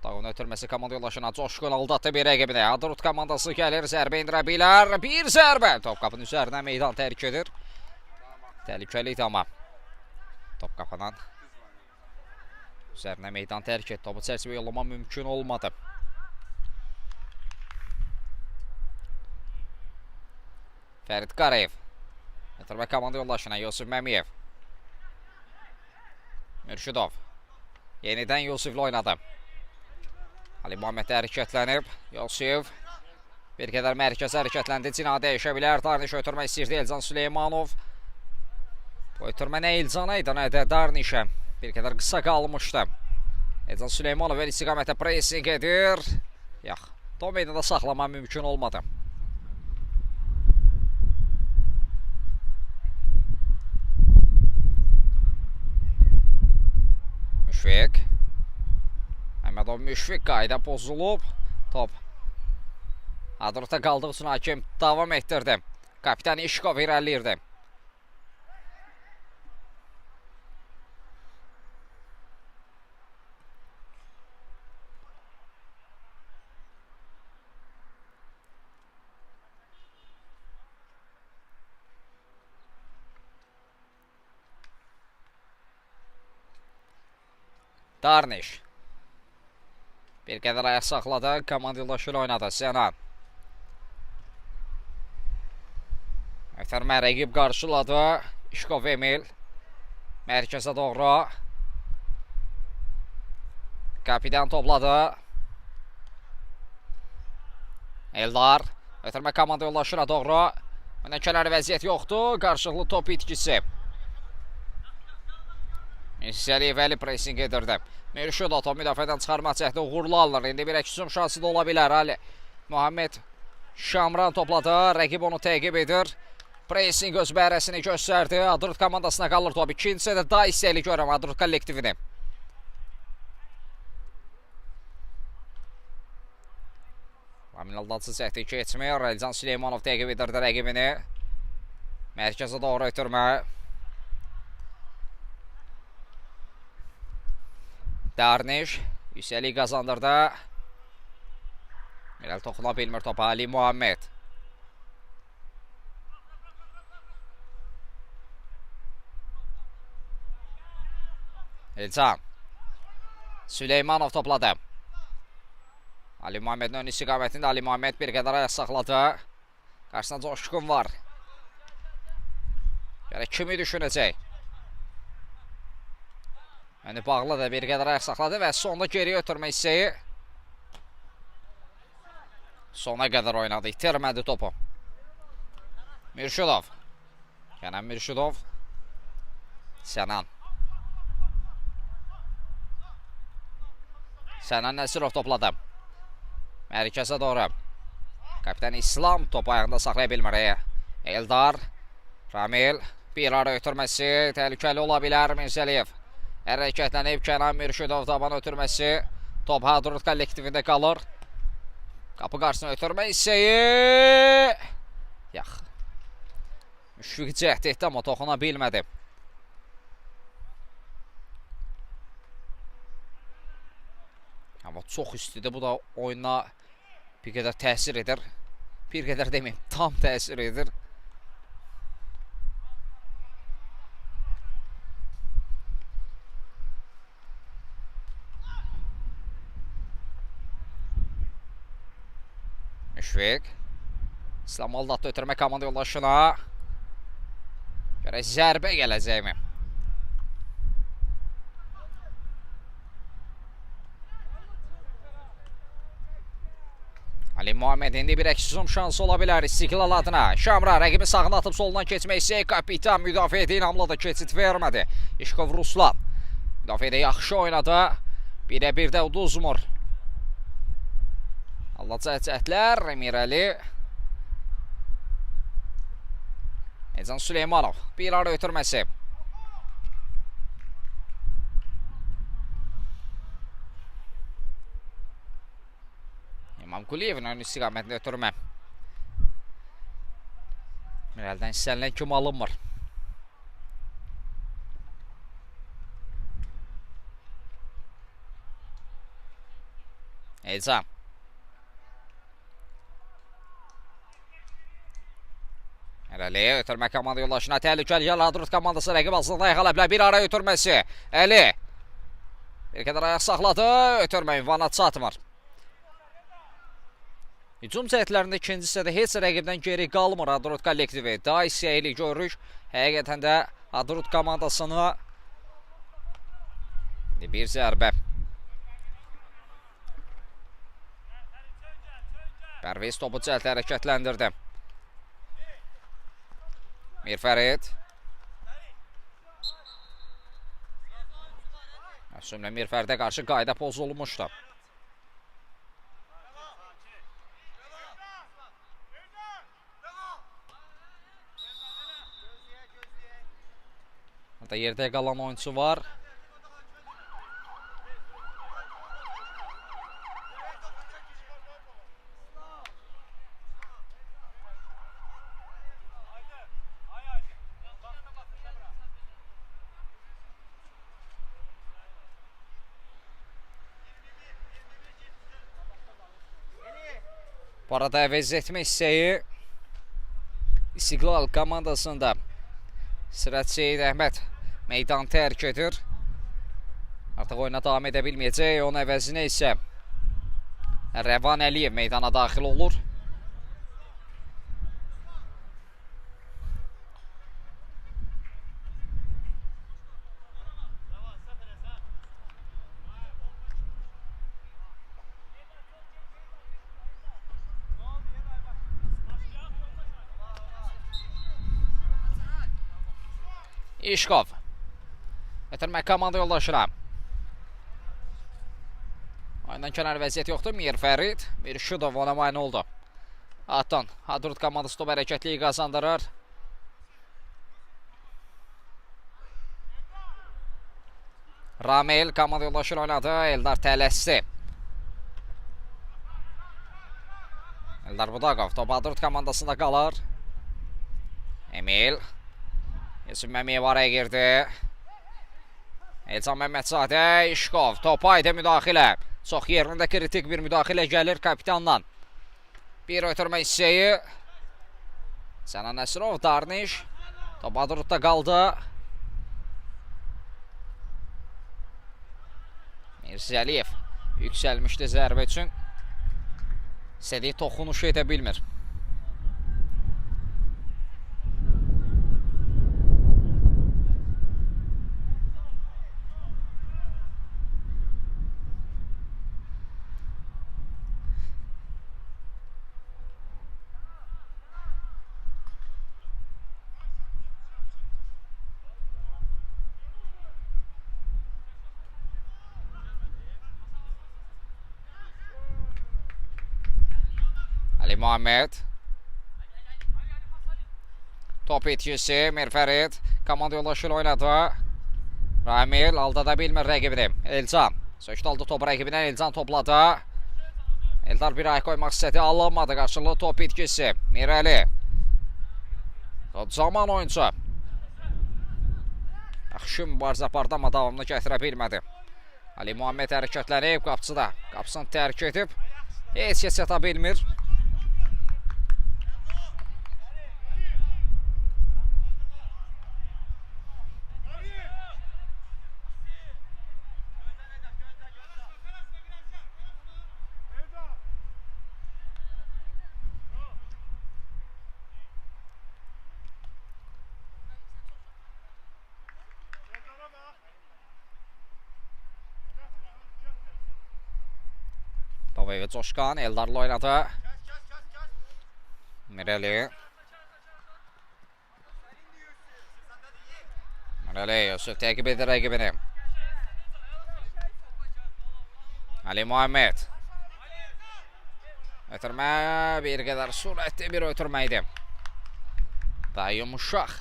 Dağın ötürməsi komanda yoldaşına Coşqun aldatdı bir rəqibini. Hadrut komandası gəlir, zərbə endirə bilər. Bir zərbə. Top qapının üzərinə meydan tərk edir. Təhlükəli idi amma. Top qapının üzərinə meydan tərk etdi. Topu çərçivə yollama mümkün olmadı. Fərid Qarayev. Ötürmə komanda yoldaşına Yusuf Məmiyev. Mürşidov. Yenidən Yusiflə oynadı. Ali Muhammed də hərəkətlənib. Yusif bir qədər mərkəzə hərəkətləndi. Cina dəyişə bilər. Darniş ötürmək istəyirdi Elcan Süleymanov. Bu ötürmə nə Elcana idi, nə də Darnişə. Bir qədər qısa qalmışdı. Elcan Süleymanov el istiqamətə pressing edir. Yox, top meydanda saxlama mümkün olmadı. Müşfiq. Məmmədov Müşfiq qayda pozulub. Top Hadrutda qaldığı üçün hakim davam etdirdi. Kapitan İşkov irəliləyirdi. Darniş. Bir qədər ayaq saxladı. Komanda yoldaşı ilə oynadı. Sənan. Ötürmə rəqib qarşıladı. İşkov Emil. Mərkəzə doğru. Kapitan topladı. Eldar. Ötürmə komanda yoldaşına doğru. Öndən kənar vəziyyət yoxdur. Qarşılıqlı top itkisi. Mirsəliyev Əli pressing edirdi. Mürşidov top müdafiədən çıxarmaq cəhdi uğurlu alınır. İndi bir hücum şansı da ola bilər. Ali Muhammed Şamran topladı. Rəqib onu təqib edir. Pressing öz bəhrəsini göstərdi. Hadrut komandasına qalır top. İkinci də daha istəkli görürəm Hadrut kollektivini. Ramin Aldatsı cəhdi keçmir. Elcan Süleymanov təqib edirdi rəqibini. Mərkəzə doğru ötürmə. Darniş yüksəklik qazandırdı. Mirəl toxuna bilmir topa. Ali Muhammed. Elcan. Süleymanov topladı. Ali Muhammedin ön istiqamətində Ali Muhammed bir qədər ayaq saxladı. Qarşısında Coşqun var. Görək kimi düşünəcək. Önü bağlı da bir qədər ayaq saxladı və sonda geriyə ötürmə hissəyi sona qədər oynadı. İtirmədi topu. Mürşidov. Kənan Mürşidov. Sənan. Sənan Nəsirov topladı. Mərkəzə doğru. Kapitan İslam topu ayağında saxlaya bilmir. Eldar. Ramil. Bir ara ötürməsi təhlükəli ola bilər Mirzəliyev. Hərəkətlənib Kənan Mürşidov taban ötürməsi. Top Hadrut kollektivində qalır. Qapı qarşısına ötürmə hissəyi. Yax. Müşfiq cəhd etdi, amma toxuna bilmədi. Amma çox istidir. Bu da oyuna bir qədər təsir edir. Bir qədər deməyim, tam təsir edir. Müşfiq. İslam aldatdı ötürmə komanda yoldaşına. Görək zərbə gələcəkmi? Ali Muhammed indi bir əks hücum şansı ola bilər İstiqlal adına. Şamra rəqibi sağına atıb solundan keçmək istəyir. Kapitan müdafiədə inamlı da keçid vermədi. İşkov Ruslan. Müdafiədə yaxşı oynadı. Birə bir də uduzmur. Alacaq cəhdlər Emirəli. Elcan Süleymanov bir ara ötürməsi. İmam Quliyevin ön istiqamətində ötürmə. Mirəldən istənilən kimi alınmır. Elcan. Əli ötürmə komanda yoldaşına təhlükəli gəl Hadrut komandası rəqib altında yaxala bilər. Bir ara ötürməsi. Əli. Bir qədər ayaq saxladı. Ötürmə ünvana çatmır. Hücum cəhdlərində ikinci hissədə heç rəqibdən geri qalmır Hadrut kollektivi. Daha istəkli görürük. Həqiqətən də Hadrut komandasını İndi bir zərbə. Pərviz topu cəld hərəkətləndirdi. Mirfərid. Məsumlə Mirfəridə qarşı qayda pozulmuşdu. Burada yerdə qalan oyunçu var. Bu arada əvəz etmə hissəyi İstiqlal komandasında Sirət Seyid Əhməd meydan tərk edir. Artıq oyuna davam edə bilməyəcək. Onun əvəzinə isə Rəvan Əliyev meydana daxil olur. İşkov. Ötürmə komanda yoldaşına. Oyundan kənar vəziyyət yoxdur. Mirfərid Mirşudov ona mane oldu. Atdan Hadrut komandası top hərəkətliyi qazandırır. Ramil komanda yoldaşıyla oynadı. Eldar tələsdi. Eldar Budaqov top Hadrut komandasında qalır. Emil. Yusuf Məmiyev araya girdi. Elcan Məmmədzadə, İşkov topa idi müdaxilə. Çox yerində kritik bir müdaxilə gəlir kapitandan. Bir ötürmə hissəyi. Sənan Nəsirov, Darniş. Top Hadrutda qaldı. Mirzəliyev yüksəlmişdi zərbə üçün. İstədiyi toxunuşu edə bilmir. Ali Muhammed. Top itkisi Mirfərid. Komanda yoldaşıyla oynadı. Ramil aldada bilmir rəqibini. Elcan. Sökdü aldı topu rəqibindən. Elcan topladı. Eldar bir ay qoymaq istədi. Alınmadı. Qarşılıqlı top itkisi. Mirəli. Zaman oyuncu. Yaxşı mübarizə apardı, amma davamını gətirə bilmədi. Ali Muhammed hərəkətlənib qapıçıda. Qapısını tərk edib. Heç kəs çata bilmir. Topu Coşqan Eldarla oynadı. Mirəli. Mirəli Yusuf təqib edir rəqibini. Ali Muhammed. Ötürmə bir qədər sürətli bir ötürmə idi. Daha yumuşaq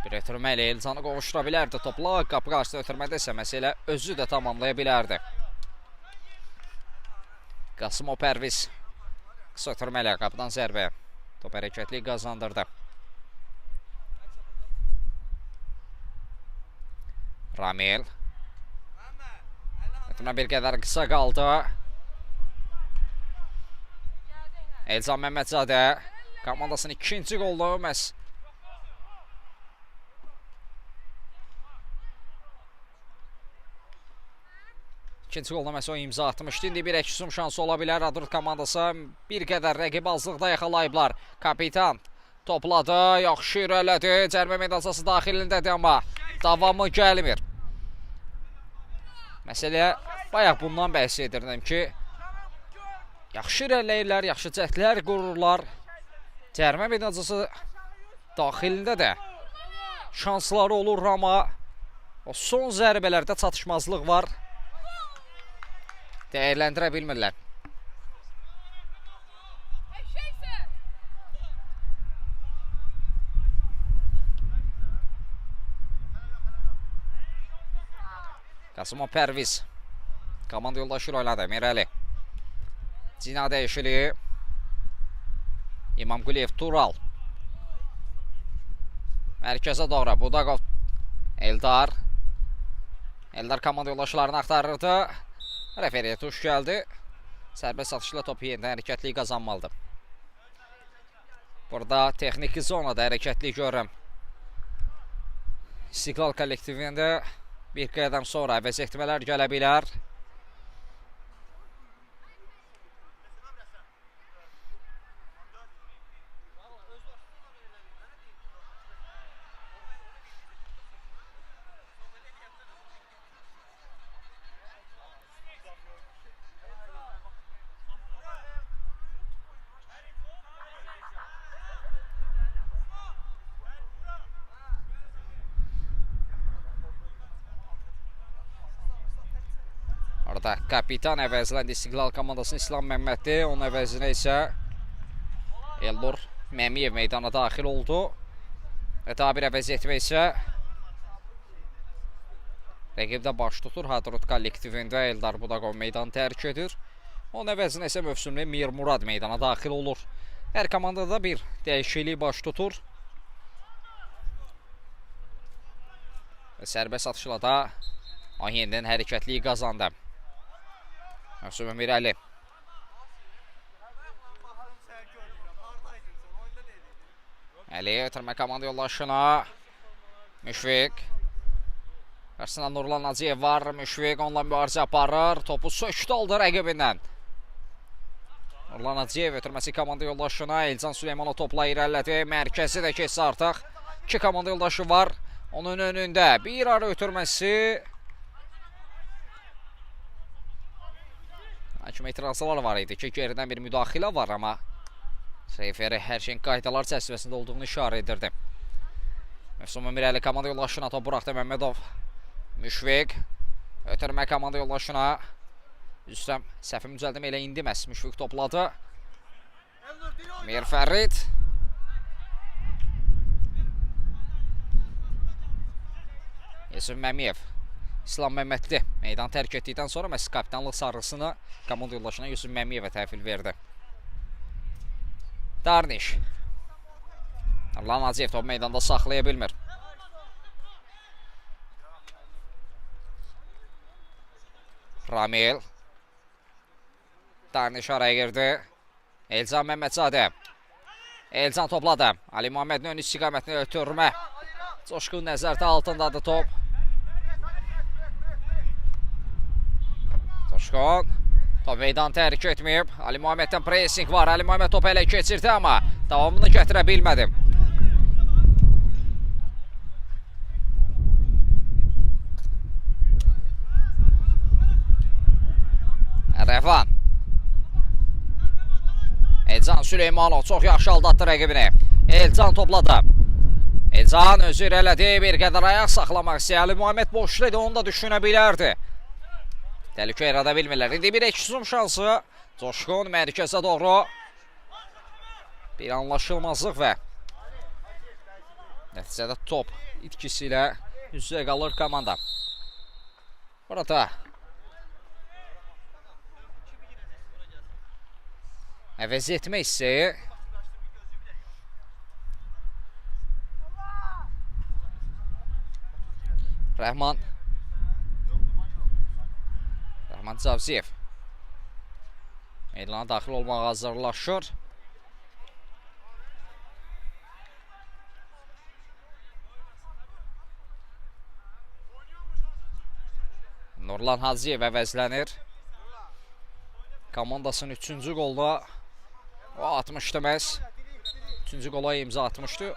bir ötürmə ilə Elcanı qovuşdura bilərdi topla. Qapı qarşısında ötürmədə isə məsələ özü də tamamlaya bilərdi. Qasımov Pərviz qısa ötürmə ilə qapıdan zərbə. Top hərəkətli qazandırdı. Ramil. Ötürmə bir qədər qısa qaldı. Elcan Məmmədzadə komandasının ikinci qolunu məhz İkinci qoluna məhz o imza atmışdı. İndi bir hücum şansı ola bilər. Hadrut komandası bir qədər rəqib azlıqda yaxalayıblar. Kapitan topladı, yaxşı irəlilədi. Cərimə meydançası daxilindədir, amma davamı gəlmir. Məsələ bayaq bundan bəhs edirdim ki, yaxşı irəliləyirlər, yaxşı cəhdlər qururlar. Cərimə meydançası daxilində də şansları olur, amma o son zərbələrdə çatışmazlıq var. Dəyərləndirə bilmirlər. Qasımov Pərviz komanda yoldaşı ilə oynadı. Mirəli. Cina dəyişikliyi. İmamquliyev Tural. Mərkəzə doğru Budaqov Eldar. Eldar komanda yoldaşlarını axtarırdı. Referiyə tuş gəldi. Sərbəst atışla topu yenidən hərəkətliyi qazanmalıdır. Burada texniki zonada hərəkətliyi görürəm. İstiqlal kollektivində bir qədəm sonra əvəz etmələr gələ bilər. Orada kapitan əvəzləndi İstiqlal komandasının İslam Məmmədli. Onun əvəzinə isə Elnur Məmiyev meydana daxil oldu. Və daha bir əvəz etmə isə rəqibdə baş tutur. Hadrut kollektivində Eldar Budaqov meydanı tərk edir. Onun əvəzinə isə mövsümlü Mir Murad meydana daxil olur. Hər komandada bir dəyişiklik baş tutur. Və sərbəst atışla da yenidən hərəkətliyi qazandı. Mövsümü Mirəli. Əli ötürmə komanda yoldaşına. Müşfiq. Qarşısında Nurlan Hacıyev var. Müşfiq onunla mübarizə aparır. Topu sökdü aldı rəqibindən. Nurlan Hacıyev ötürməsi komanda yoldaşına. Elcan Süleymanov topla irəlilədi. Mərkəzi də keçdi artıq. İki komanda yoldaşı var. Onun önündə bir ara ötürməsi. Hakim etirazlar var idi ki, geridən bir müdaxilə var, amma referi hər şeyin qaydalar çərçivəsində olduğunu işarə edirdi. Mövsüm Mirəli komanda yoldaşına top buraxdı Məmmədov. Müşfiq ötürmə komanda yoldaşına. Üstəm səhvimi düzəldim, elə indi məhz Müşfiq topladı. Mirfərid. Yusuf Məmiyev. İslam Məmmədli meydanı tərk etdikdən sonra məhz kapitanlıq sarğısını komanda yoldaşına Yusuf Məmiyevə təhvil verdi. Darniş. Nurlan Hacıyev topu meydanda saxlaya bilmir. Ramil. Darniş araya girdi. Elcan Məmmədzadə. Elcan topladı. Ali Muhammedin ön istiqamətini ötürmə. Coşqun nəzərdə altındadır top. Coşqun top meydanı tərk etməyib. Ali Muhammeddən pressing var. Ali Muhammed topu ələ keçirdi, amma davamını gətirə bilmədi. Rəvan. Elcan Süleymanov çox yaxşı aldatdı rəqibini. Elcan topladı. Elcan özü irəlilədi. Bir qədər ayaq saxlamaq istəyir. Ali Muhammed boşlaydı, onu da düşünə bilərdi. Təhlükə yarada bilmirlər. İndi bir hücum şansı. Coşqun mərkəzə doğru. Bir anlaşılmazlıq və nəticədə top itkisi ilə üz-üzə qalır komanda. Burada əvəz etmə hissəyi Rəhman Cavziyev meydana daxil olmağa hazırlaşır. Nurlan Hacıyev əvəzlənir. Komandasının 3-cü qolda o atmışdı məhz. 3-cü qola imza atmışdı.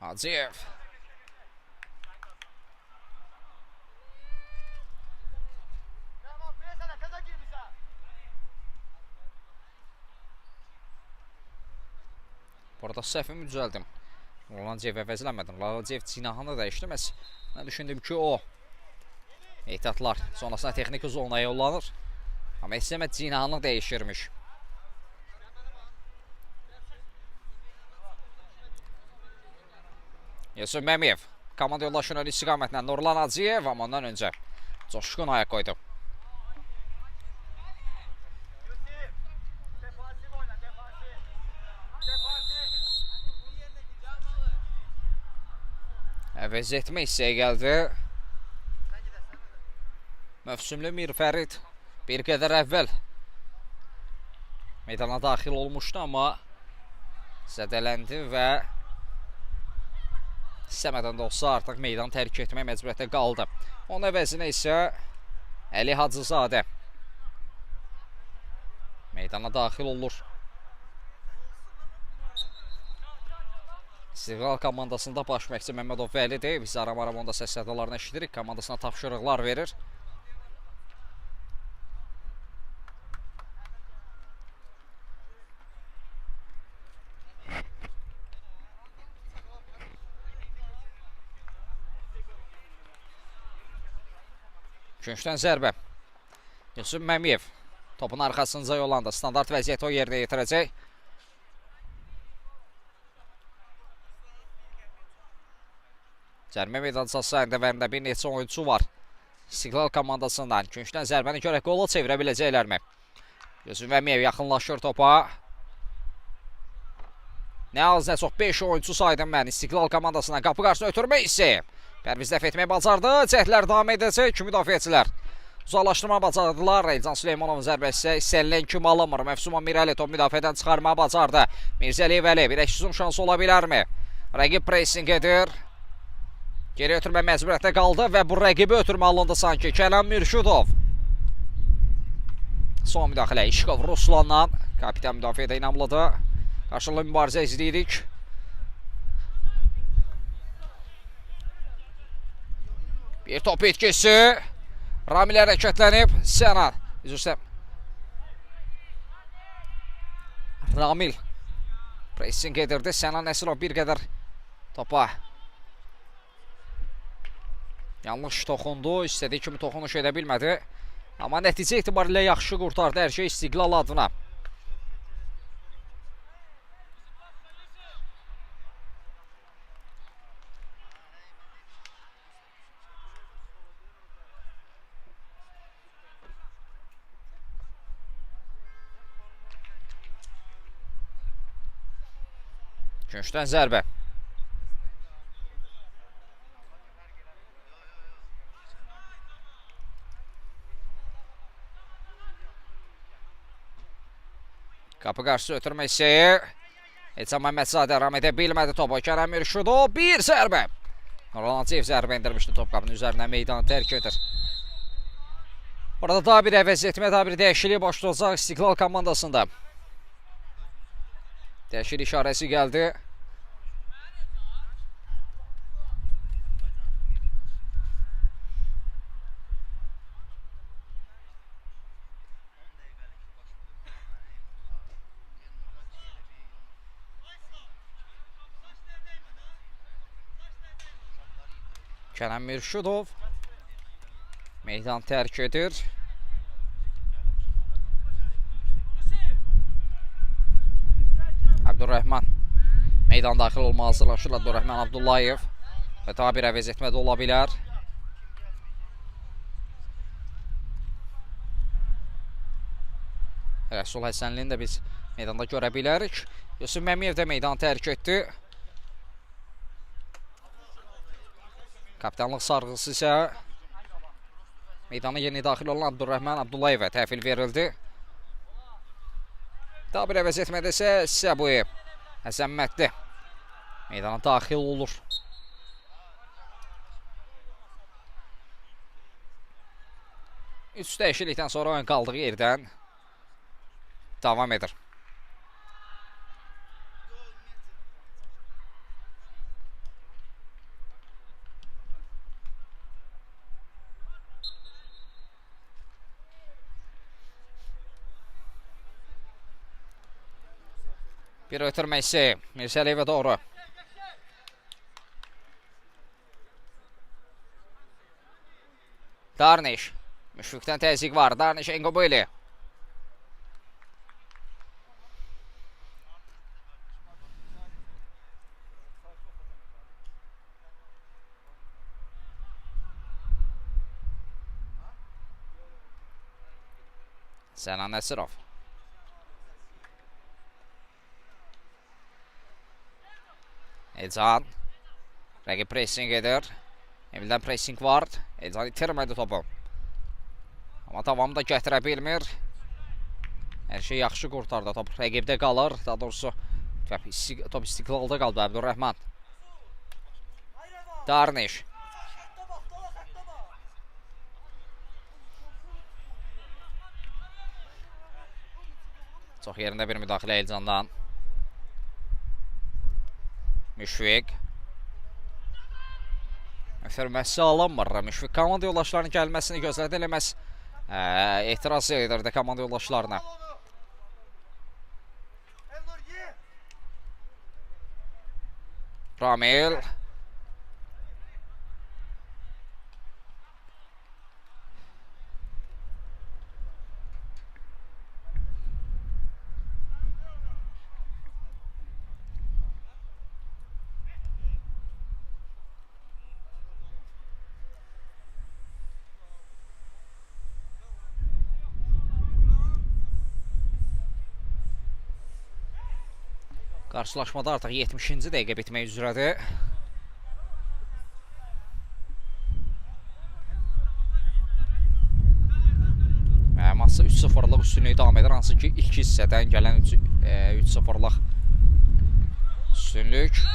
Hacıyev. Burada səhvimi düzəldim. Nurlan Hacıyev əvəzlənmədi. Nurlan Hacıyev cinahını dəyişdi. Məhz mən düşündüm ki, o ehtiyatlar sonrasında texniki zonaya yollanır. Amma istəmə cinahını dəyişirmiş. Yusuf Məmiyev komanda yoldaşının ön istiqamətlə Nurlan Hacıyev, amma ondan öncə Coşqun ayaq qoydu. Əvəz etmə hissəyə gəldi. Mövsümlü Mirfərid bir qədər əvvəl meydana daxil olmuşdu, amma zədələndi və istəmədən də olsa artıq meydanı tərk etmək məcburiyyətdə qaldı. Onun əvəzinə isə Əli Hacızadə meydana daxil olur. İstiqlal komandasında baş məşqçi Məmmədov Vəlidir. Biz aram-aram onda səs sədalarını eşidirik. Komandasına tapşırıqlar verir. Küncdən zərbə. Yusuf Məmiyev topun arxasınca yollandı. Standart vəziyyəti o yerinə yetirəcək. Cərimə meydançası əndəvərində bir neçə oyunçu var. İstiqlal komandasından küncdən zərbəni görək qola çevirə biləcəklərmi? Yusuf Məmiyev yaxınlaşır topa. Nə az nə çox 5 oyunçu saydım mən İstiqlal komandasından. Qapı qarşısına ötürmək hissi. Pərviz dəf etməyi bacardı. Cəhdlər davam edəcək. Müdafiəçilər uzaqlaşdırma bacardılar. Elcan Süleymanovun zərbəsi isə istənilən kimi alınmır. Məfsuma Mirəli top müdafiədən çıxarmağı bacardı. Mirzəliyev Əli bir hücum şansı ola bilərmi? Rəqib pressing edir. Geri ötürmə məcburiyyətdə qaldı və bu rəqibi ötürmə alındı sanki. Kənan Mürşudov. Son müdaxilə İşqov Ruslandan. Kapitan müdafiədə inamlıdır. Qarşılıqlı mübarizə izləyirik. Bir top etkisi. Ramil hərəkətlənib. Sənan. Üzr istəyirəm. Ramil pressing edirdi. Sənan Nəsirov bir qədər topa yanlış toxundu. İstədiyi kimi toxunuş edə bilmədi. Amma nəticə etibarilə yaxşı qurtardı hər şey İstiqlal adına. Küncdən zərbə. Qapı qarşısı ötürmə hissəyi. Elçan Məmmədzadə ram edə bilmədi topu. Kərəm Mürşudov bir zərbə. Nurlan Hacıyev zərbə endirmişdi top qapının üzərindən meydanı tərk edir. Burada daha bir əvəz etmə, daha bir dəyişiklik baş tutacaq İstiqlal komandasında. Dəyişiklik işarəsi gəldi. Kənan Mürşudov meydan tərk edir. Abdurrahman meydan daxil olmağa hazırlaşır. Abdurrahman Abdullayev və daha bir əvəz etmə də ola bilər. Rəsul Həsənlini də biz meydanda görə bilərik. Yusuf Məmiyev də meydanı tərk etdi. Kapitanlıq sarğısı isə meydana yeni daxil olan Abdurrahman Abdullayevə təhvil verildi. Daha bir əvəz etmədə isə Səbuyi Həsənmətli meydana daxil olur. Üç dəyişiklikdən sonra oyun qaldığı yerdən davam edir. Bir ötürməsi Mirzəliyevə doğru. Darniş. Müşfiqdən təzyiq var. Darniş Engobeli. Sənan Nəsirov. Elcan. Rəqib pressing edir. Emildən pressing var. Elcan itirmədi topu. Amma davam da gətirə bilmir. Hər şey yaxşı qurtardı. Top rəqibdə qalır. Daha doğrusu top istiqlalda qaldı Əbdürrəhman. Darniş. Çox yerində bir müdaxilə Elcandan. Müşfiq. Ötürməsi alınmır. Müşfiq komanda yoldaşlarının gəlməsini gözlədi. Elə məhz etiraz edirdi komanda yoldaşlarına. Ramil. Qarşılaşmada artıq 70-ci dəqiqə bitmək üzrədir. Və Massa 3-0-lıq üstünlüyü davam edir. Hansı ki ilk hissədən gələn 3-0-lıq üstünlük.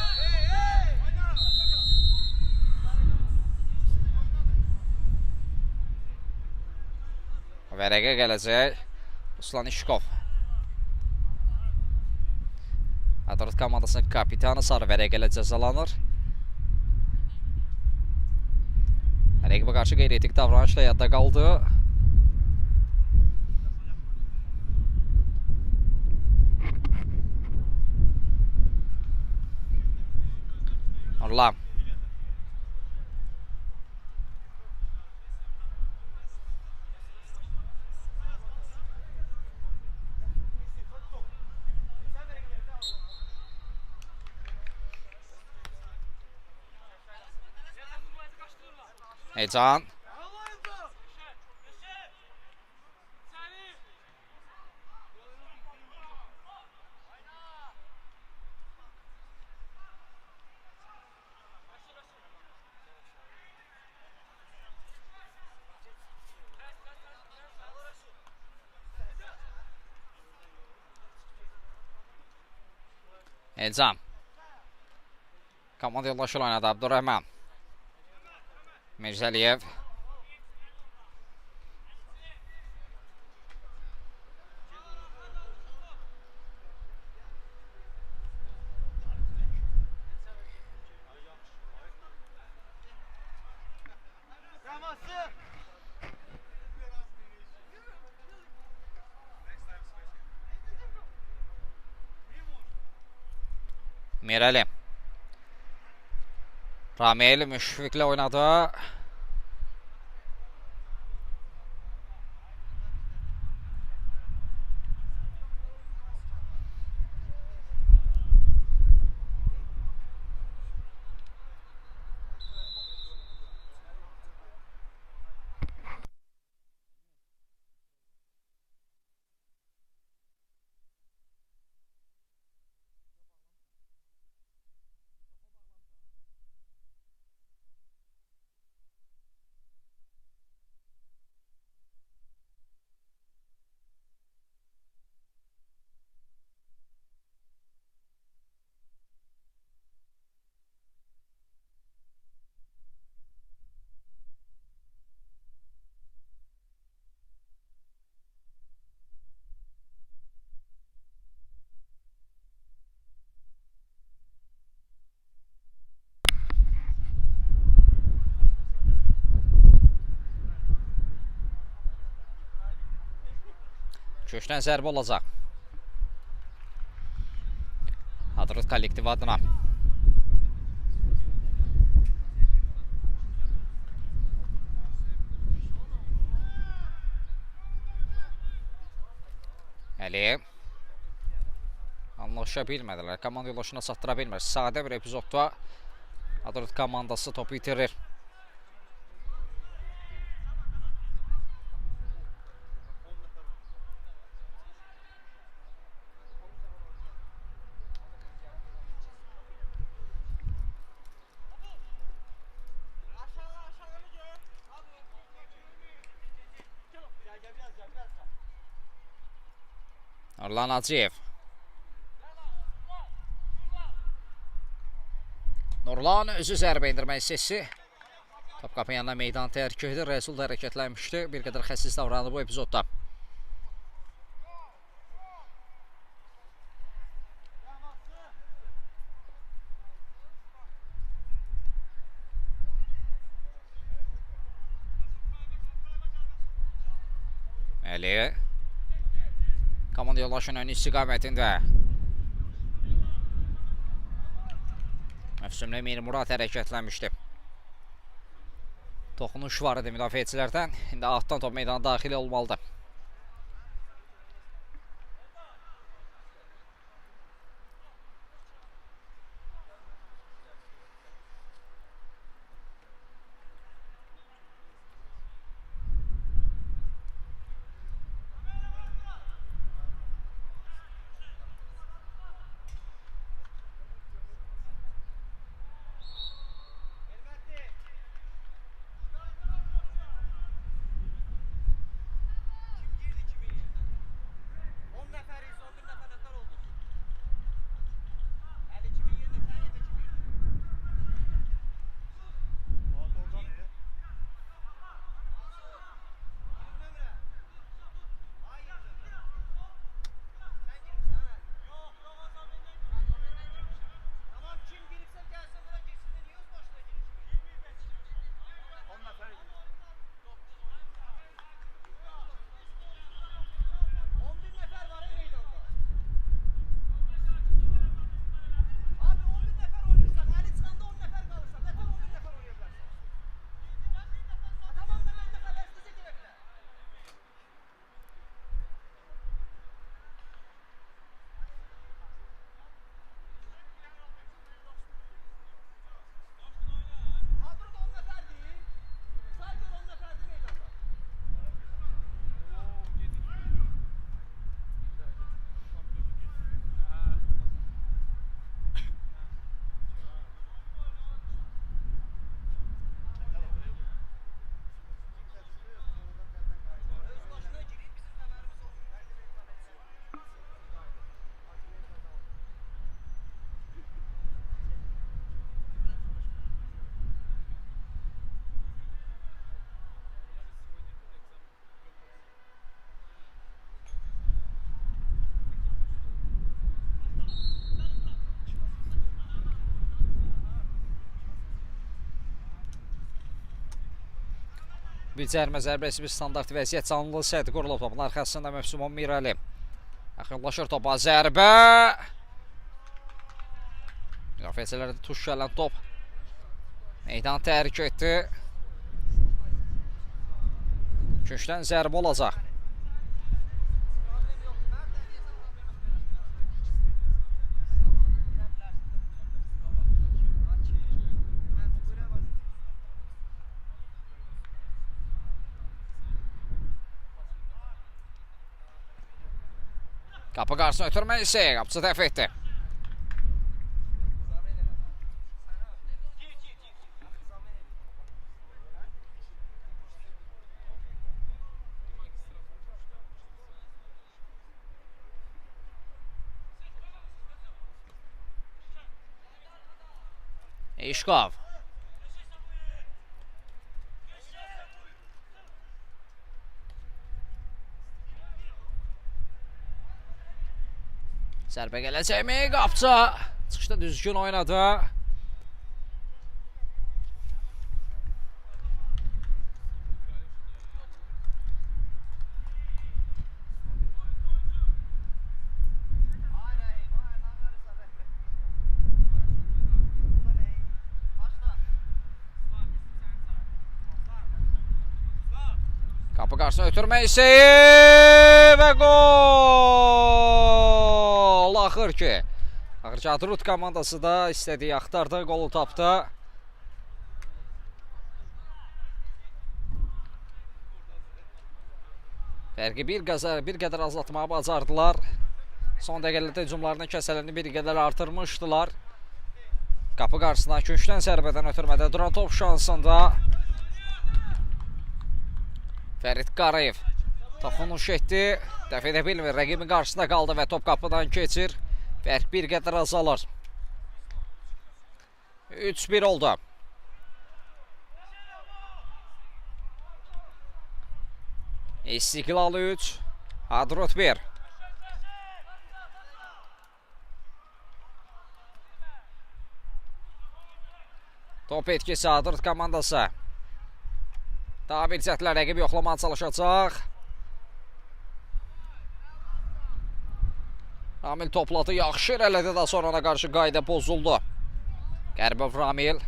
Vərəqə gələcək Ruslan İşkov. Hadrut komandasının kapitanı sarı vərəqə ilə cəzalanır. Rəqibə qarşı qeyri-etik davranışla yadda qaldı. Nurlan. Elcan. Elcan. Komanda yoldaşı oynadı Abdurrahman. Mirzəliyev. Mirəli. Ramil Müşfiqlə oynadı. Köşkdən zərbə olacaq. kollektivi adına. Əli. Anlaşa bilmədilər. Komanda yoldaşına çatdıra bilmir. Sadə bir epizodda Hadrut komandası topu itirir. Nurlan Hacıyev. Nurlan özü zərbə endirmək hissəsi. Top qapı yanına meydan tərk edir. Rəsul da hərəkətlənmişdi. Bir qədər xəsis davrandı bu epizodda. Əli. Komanda yoldaşının ön istiqamətində. Mövsümlü Mirmurad hərəkətlənmişdi. Toxunuş var idi müdafiəçilərdən. İndi altdan top meydana daxil olmalıdır. Bir cərmə zərbəsi, bir standart vəziyyət. Canlı sədd qurulub topun arxasında Mövsümon Mirəli. Yaxınlaşır topa, zərbə. Müdafiəçilərdə tuş gələn top meydan tərk etdi. Küncdən zərbə olacaq. Qapı qarşısına ötürmək isə qapıcı dəf etdi. İşkov. Zərbə gələcəkmi? Qapıcı çıxışda düzgün oynadı. Qapı qarşısına ötürmə hissəyi və gol! Axır ki Hadrut komandası da istədiyi axtardı, qolu tapdı. Fərqi bir qədər azaltmağı bacardılar. Son dəqiqələrdə hücumlarının kəsəlini bir qədər artırmışdılar. Qapı qarşısına küncdən zərbədən ötürmədə duran top şansında Fərid Qarayev toxunuş etdi. Dəf edə bilmir. Rəqibin qarşısında qaldı və top qapıdan keçir. Fərq bir qədər azalır. 3-1 oldu. İstiqlal 3, Hadrut 1. Top etkisi Hadrut komandası. Daha bir cəhdlə rəqib yoxlamağa çalışacaq. Ramil topladı, yaxşı irəlilədi, daha sonra ona qarşı qayda pozuldu. Qərbov Ramil.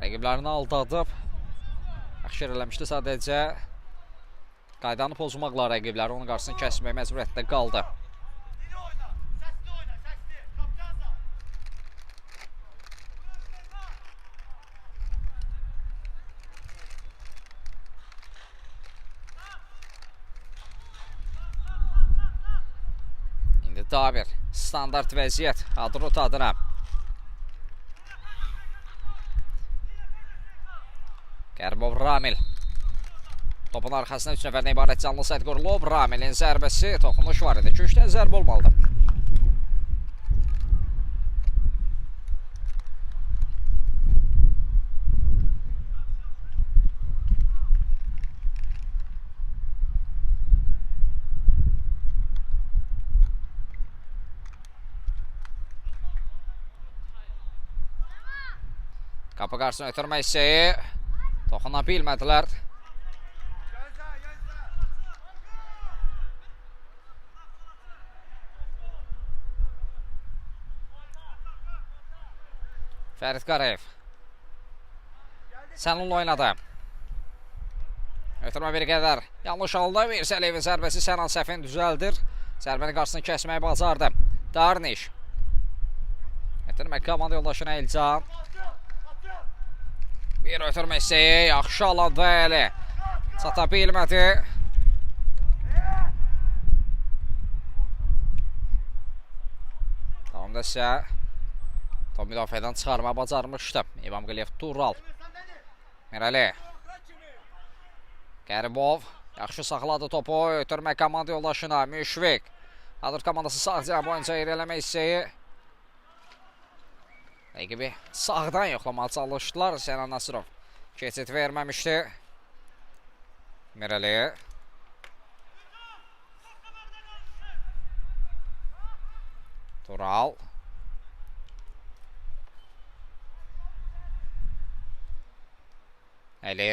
Rəqiblərini aldadıb. Yaxşı irəliləmişdi, sadəcə qaydanı pozmaqla rəqibləri onun qarşısını kəsmək məcburiyyətində qaldı. İndi daha bir standart vəziyyət Hadrut adına. Qərbov Ramil. Topun arxasına 3 nəfərdən ibarət canlı sədd qurulub. Ramilin zərbəsi, toxunuş var idi. 2-3 zərbə olmalıdır. Qapı qarşısına ötürmə hissəyi toxuna bilmədilər. Fərid Qarayev. Sənunla oynadı. Ötürmə bir qədər yanlış aldı. Mirzəliyevin zərbəsi Sənan səhvini düzəldir. Zərbəni qarşısını kəsməyi bacardı. Darniş. Ötürmə komanda yoldaşına Elcan. Bir ötürmə hissəyi yaxşı alanda Əli. Çata bilmədi. Tamamda isə top müdafiədən çıxarmağı bacarmışdı. İmamqəliyev Tural. Mirəli. Qəribov yaxşı saxladı topu. Ötürmə komanda yoldaşına Müşfiq. Hadrut komandası sağ cinah boyunca irəliləmə hissəyi. Rəqibi sağdan yoxlamağa çalışdılar. Sənan Nasırov keçid verməmişdi. Mirəli. Tural. Əli.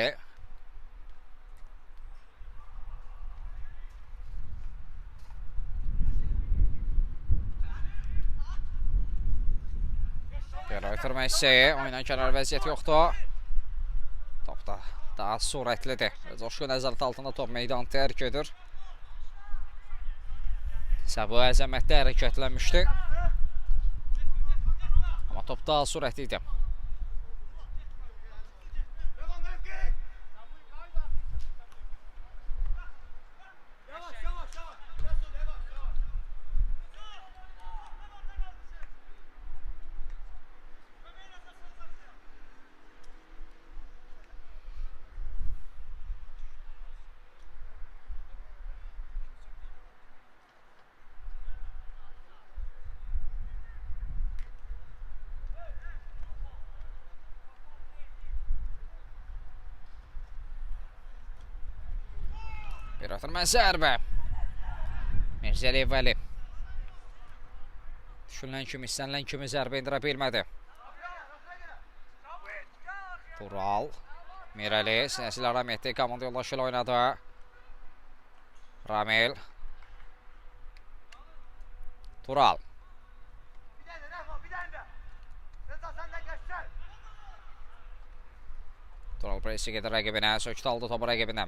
Ötürmə hissəyi, oyundan kənar vəziyyət yoxdur. Top da daha sürətlidir. Coşqun nəzarət altında top meydanı tərk edir. Səbu əzəmətdə hərəkətlənmişdi. Amma top daha sürətli idi. Bir ötürmə zərbə. Mirzəliyev Vəli. Düşünülən kimi, istənilən kimi zərbə indirə bilmədi. Tural. Mirəli sinəsilə aram etdi. Komanda yoldaşı ilə oynadı. Ramil. Tural. Tural pressing edir rəqibinə. Sökdü aldı topu rəqibinə.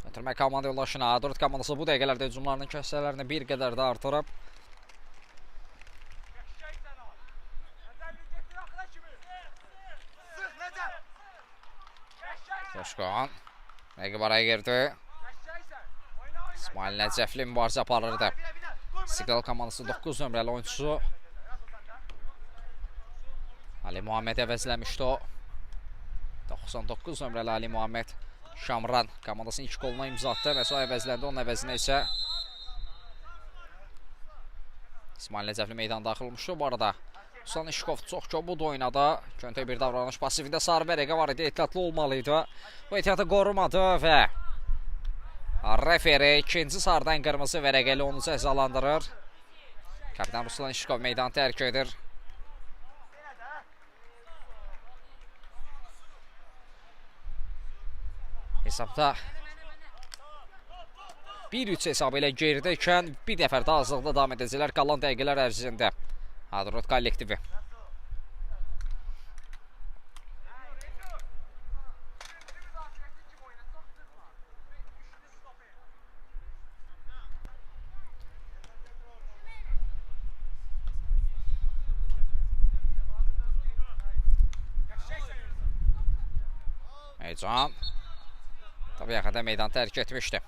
Ötürmək komanda yoldaşına. Hadrut komandası bu dəqiqələrdə hücumlarının kəsələrini bir qədər də artırıb. Coşqun rəqib araya girdi. İsmail Nəcəfli mübarizə aparırdı. İstiqlal komandası 9 nömrəli oyunçusu Ali Muhammed əvəzləmişdi o. 99 nömrəli Ali Muhammed Şamran komandasının ilk qoluna imza atdı və sonra əvəzləndi. Onun əvəzinə isə İsmail Nəcəfli meydana daxil olmuşdu. Bu arada Ruslan İşkov çox kobud oynadı. Köntə bir davranış passivində sarı vərəqə var idi. Ehtiyatlı olmalıydı. Bu ehtiyatı qorumadı və referi ikinci sarıdan qırmızı vərəqə ilə onu cəzalandırır. Kapitan Ruslan İşkov meydanı tərk edir. Hesabda 1-3 hesabı ilə geridəykən bir nəfər daha azlıqda davam edəcəklər qalan dəqiqələr ərzində. Hadrut kollektivi. Meycan tabii yaxında meydanı tərk etmişdi.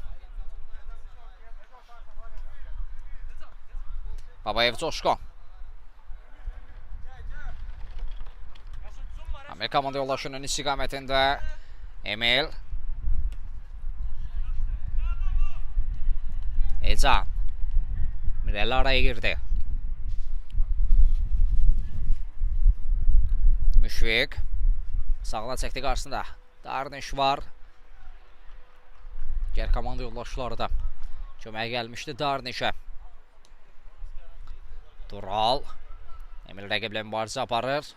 Babayev Coşqun. Amir komanda yoldaşının istiqamətində Emil. Elcan. Mirəli araya girdi. Müşfiq. Sağına çəkdi qarşısında. Darniş var. Digər komanda yoldaşları da köməyə gəlmişdi Darnişə. Tural. Emil rəqiblə mübarizə aparır.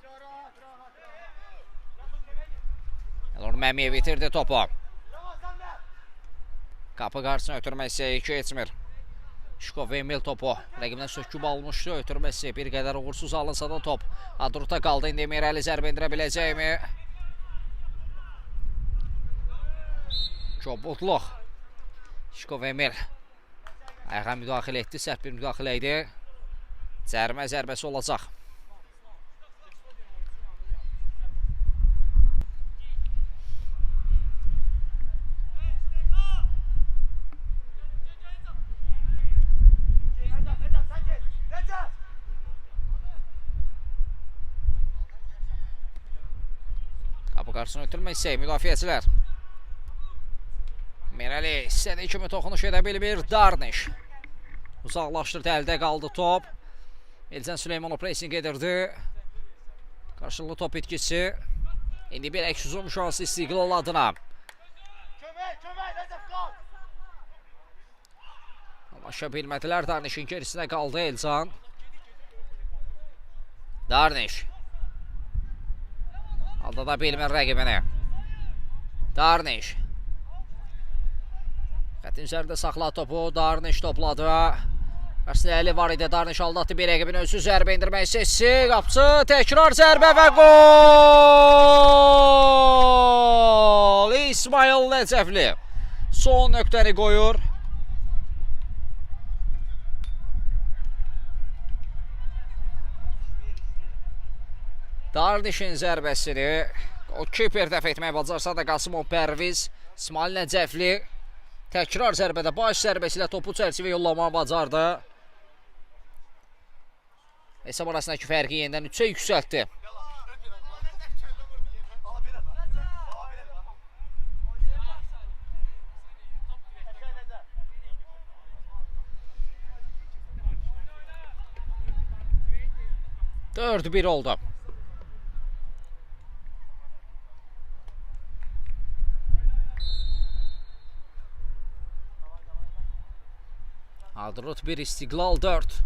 Elor Məmiyev itirdi topu. Qapı qarşısına ötürmək isə keçmir. Şikov Emil topu rəqibdən söküb almışdı. Ötürməsi bir qədər uğursuz alınsa da top Hadrutda qaldı. İndi Mirəli zərbə endirə biləcəkmi? Kobudluq. Şikov Emil ayağa müdaxilə etdi. Sərt bir müdaxilə idi. Cərimə zərbəsi olacaq. Qapı qarşısını ötürmək istəyir müdafiəçilər. Mirəli istədiyi kimi toxunuş edə bilmir. Darniş uzaqlaşdırdı, əldə qaldı top. Elcan Süleymanov pressing edirdi. Qarşılıqlı top itkisi. İndi bir əks hücum şansı İstiqlal adına. Kömək, Nəcəf qal. Anlaşa bilmədilər. Darnişin gerisinə qaldı Elcan. Darniş. Aldada bilmir rəqibini. Darniş. Xətin üzərində saxladı topu. Darniş topladı. Qarşısında əli var idi. Darniş aldatdı bir rəqibini. Özü zərbə endirmək seçdi. Qapıçı təkrar zərbə və gol! İsmail Nəcəfli son nöqtəni qoyur. Darnişin zərbəsini o kiper dəf etməyi bacarsa da Qasımov Pərviz, İsmail Nəcəfli təkrar zərbədə baş zərbəsi ilə topu çərçivə yollamağı bacardı. Hesab arasındakı fərqi yenidən 3-ə yüksəltdi. Dörd bir oldu. Hadrut 1, İstiqlal 4.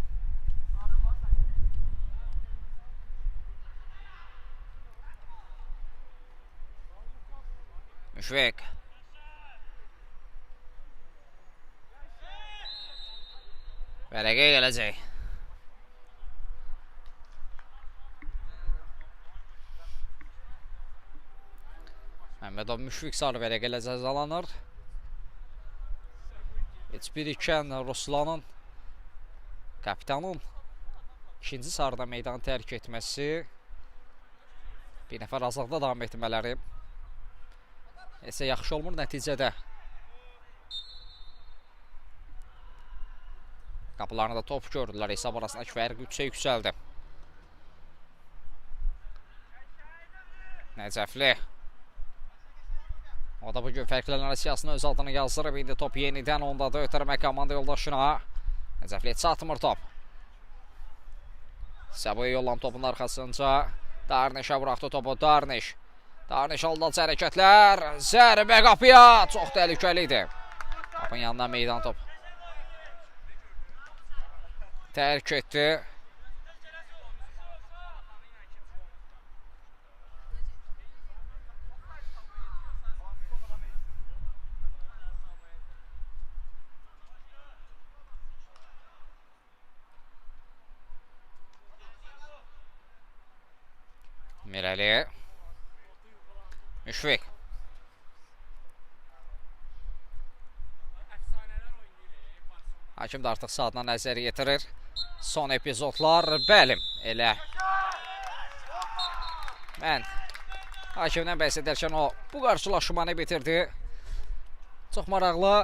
Müşfiq. Vərəqə gələcək. Məmmədov Müşfiq sarı vərəq ilə cəzalanır. Heç bir ikən Ruslanın, kapitanın ikinci sarıda meydanı tərk etməsi, bir nəfər azlıqda davam etmələri isə yaxşı olmur nəticədə. Qapılarında da top gördülər. Hesab arasındakı fərq 3-ə yüksəldi. Nəcəfli. O da bugün fərqlənlər siyasını öz adını yazdırıb. İndi top yenidən ondadır. Ötərmə komanda yoldaşına. Nəcəfliyə çatmır top. Səbuya yollan topun arxasınca. Darnişə buraxdı topu. Darniş. Darniş aldadıcı hərəkətlər. Zərbə qapıya. Çox təhlükəli idi. Qapının yanından meydan top. Tərk etdi. Mirəli. Müşfiq. Hakim də artıq saatına nəzər yetirir. Son epizodlar, bəli, elə. Mən hakimdən bəhs edərkən o bu qarşılaşmanı bitirdi. Çox maraqlı,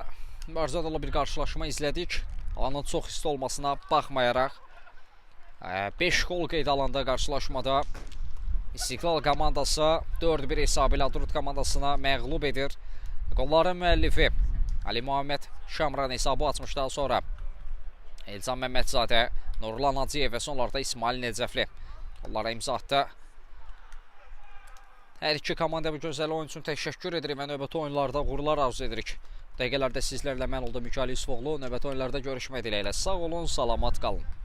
mübarizə dolu bir qarşılaşma izlədik. Havanın çox isti olmasına baxmayaraq 5 qol qeydə alındı qarşılaşmada. İstiqlal komandası 4-1 hesabı ilə Hadrut komandasına məğlub edir. Qolların müəllifi Ali Muhammed Şamran hesabı açmış, daha sonra Elcan Məmmədzadə, Nurlan Hacıyev və sonlarda İsmail Nəcəfli qollara imza atdı. Hər iki komanda bu gözəl oyun üçün təşəkkür edirik və növbəti oyunlarda uğurlar arzu edirik. Dəqiqələrdə sizlərlə mən oldum Mikail Yusufoğlu. Növbəti oyunlarda görüşmək dileğiyle. Sağ olun, salamat qalın.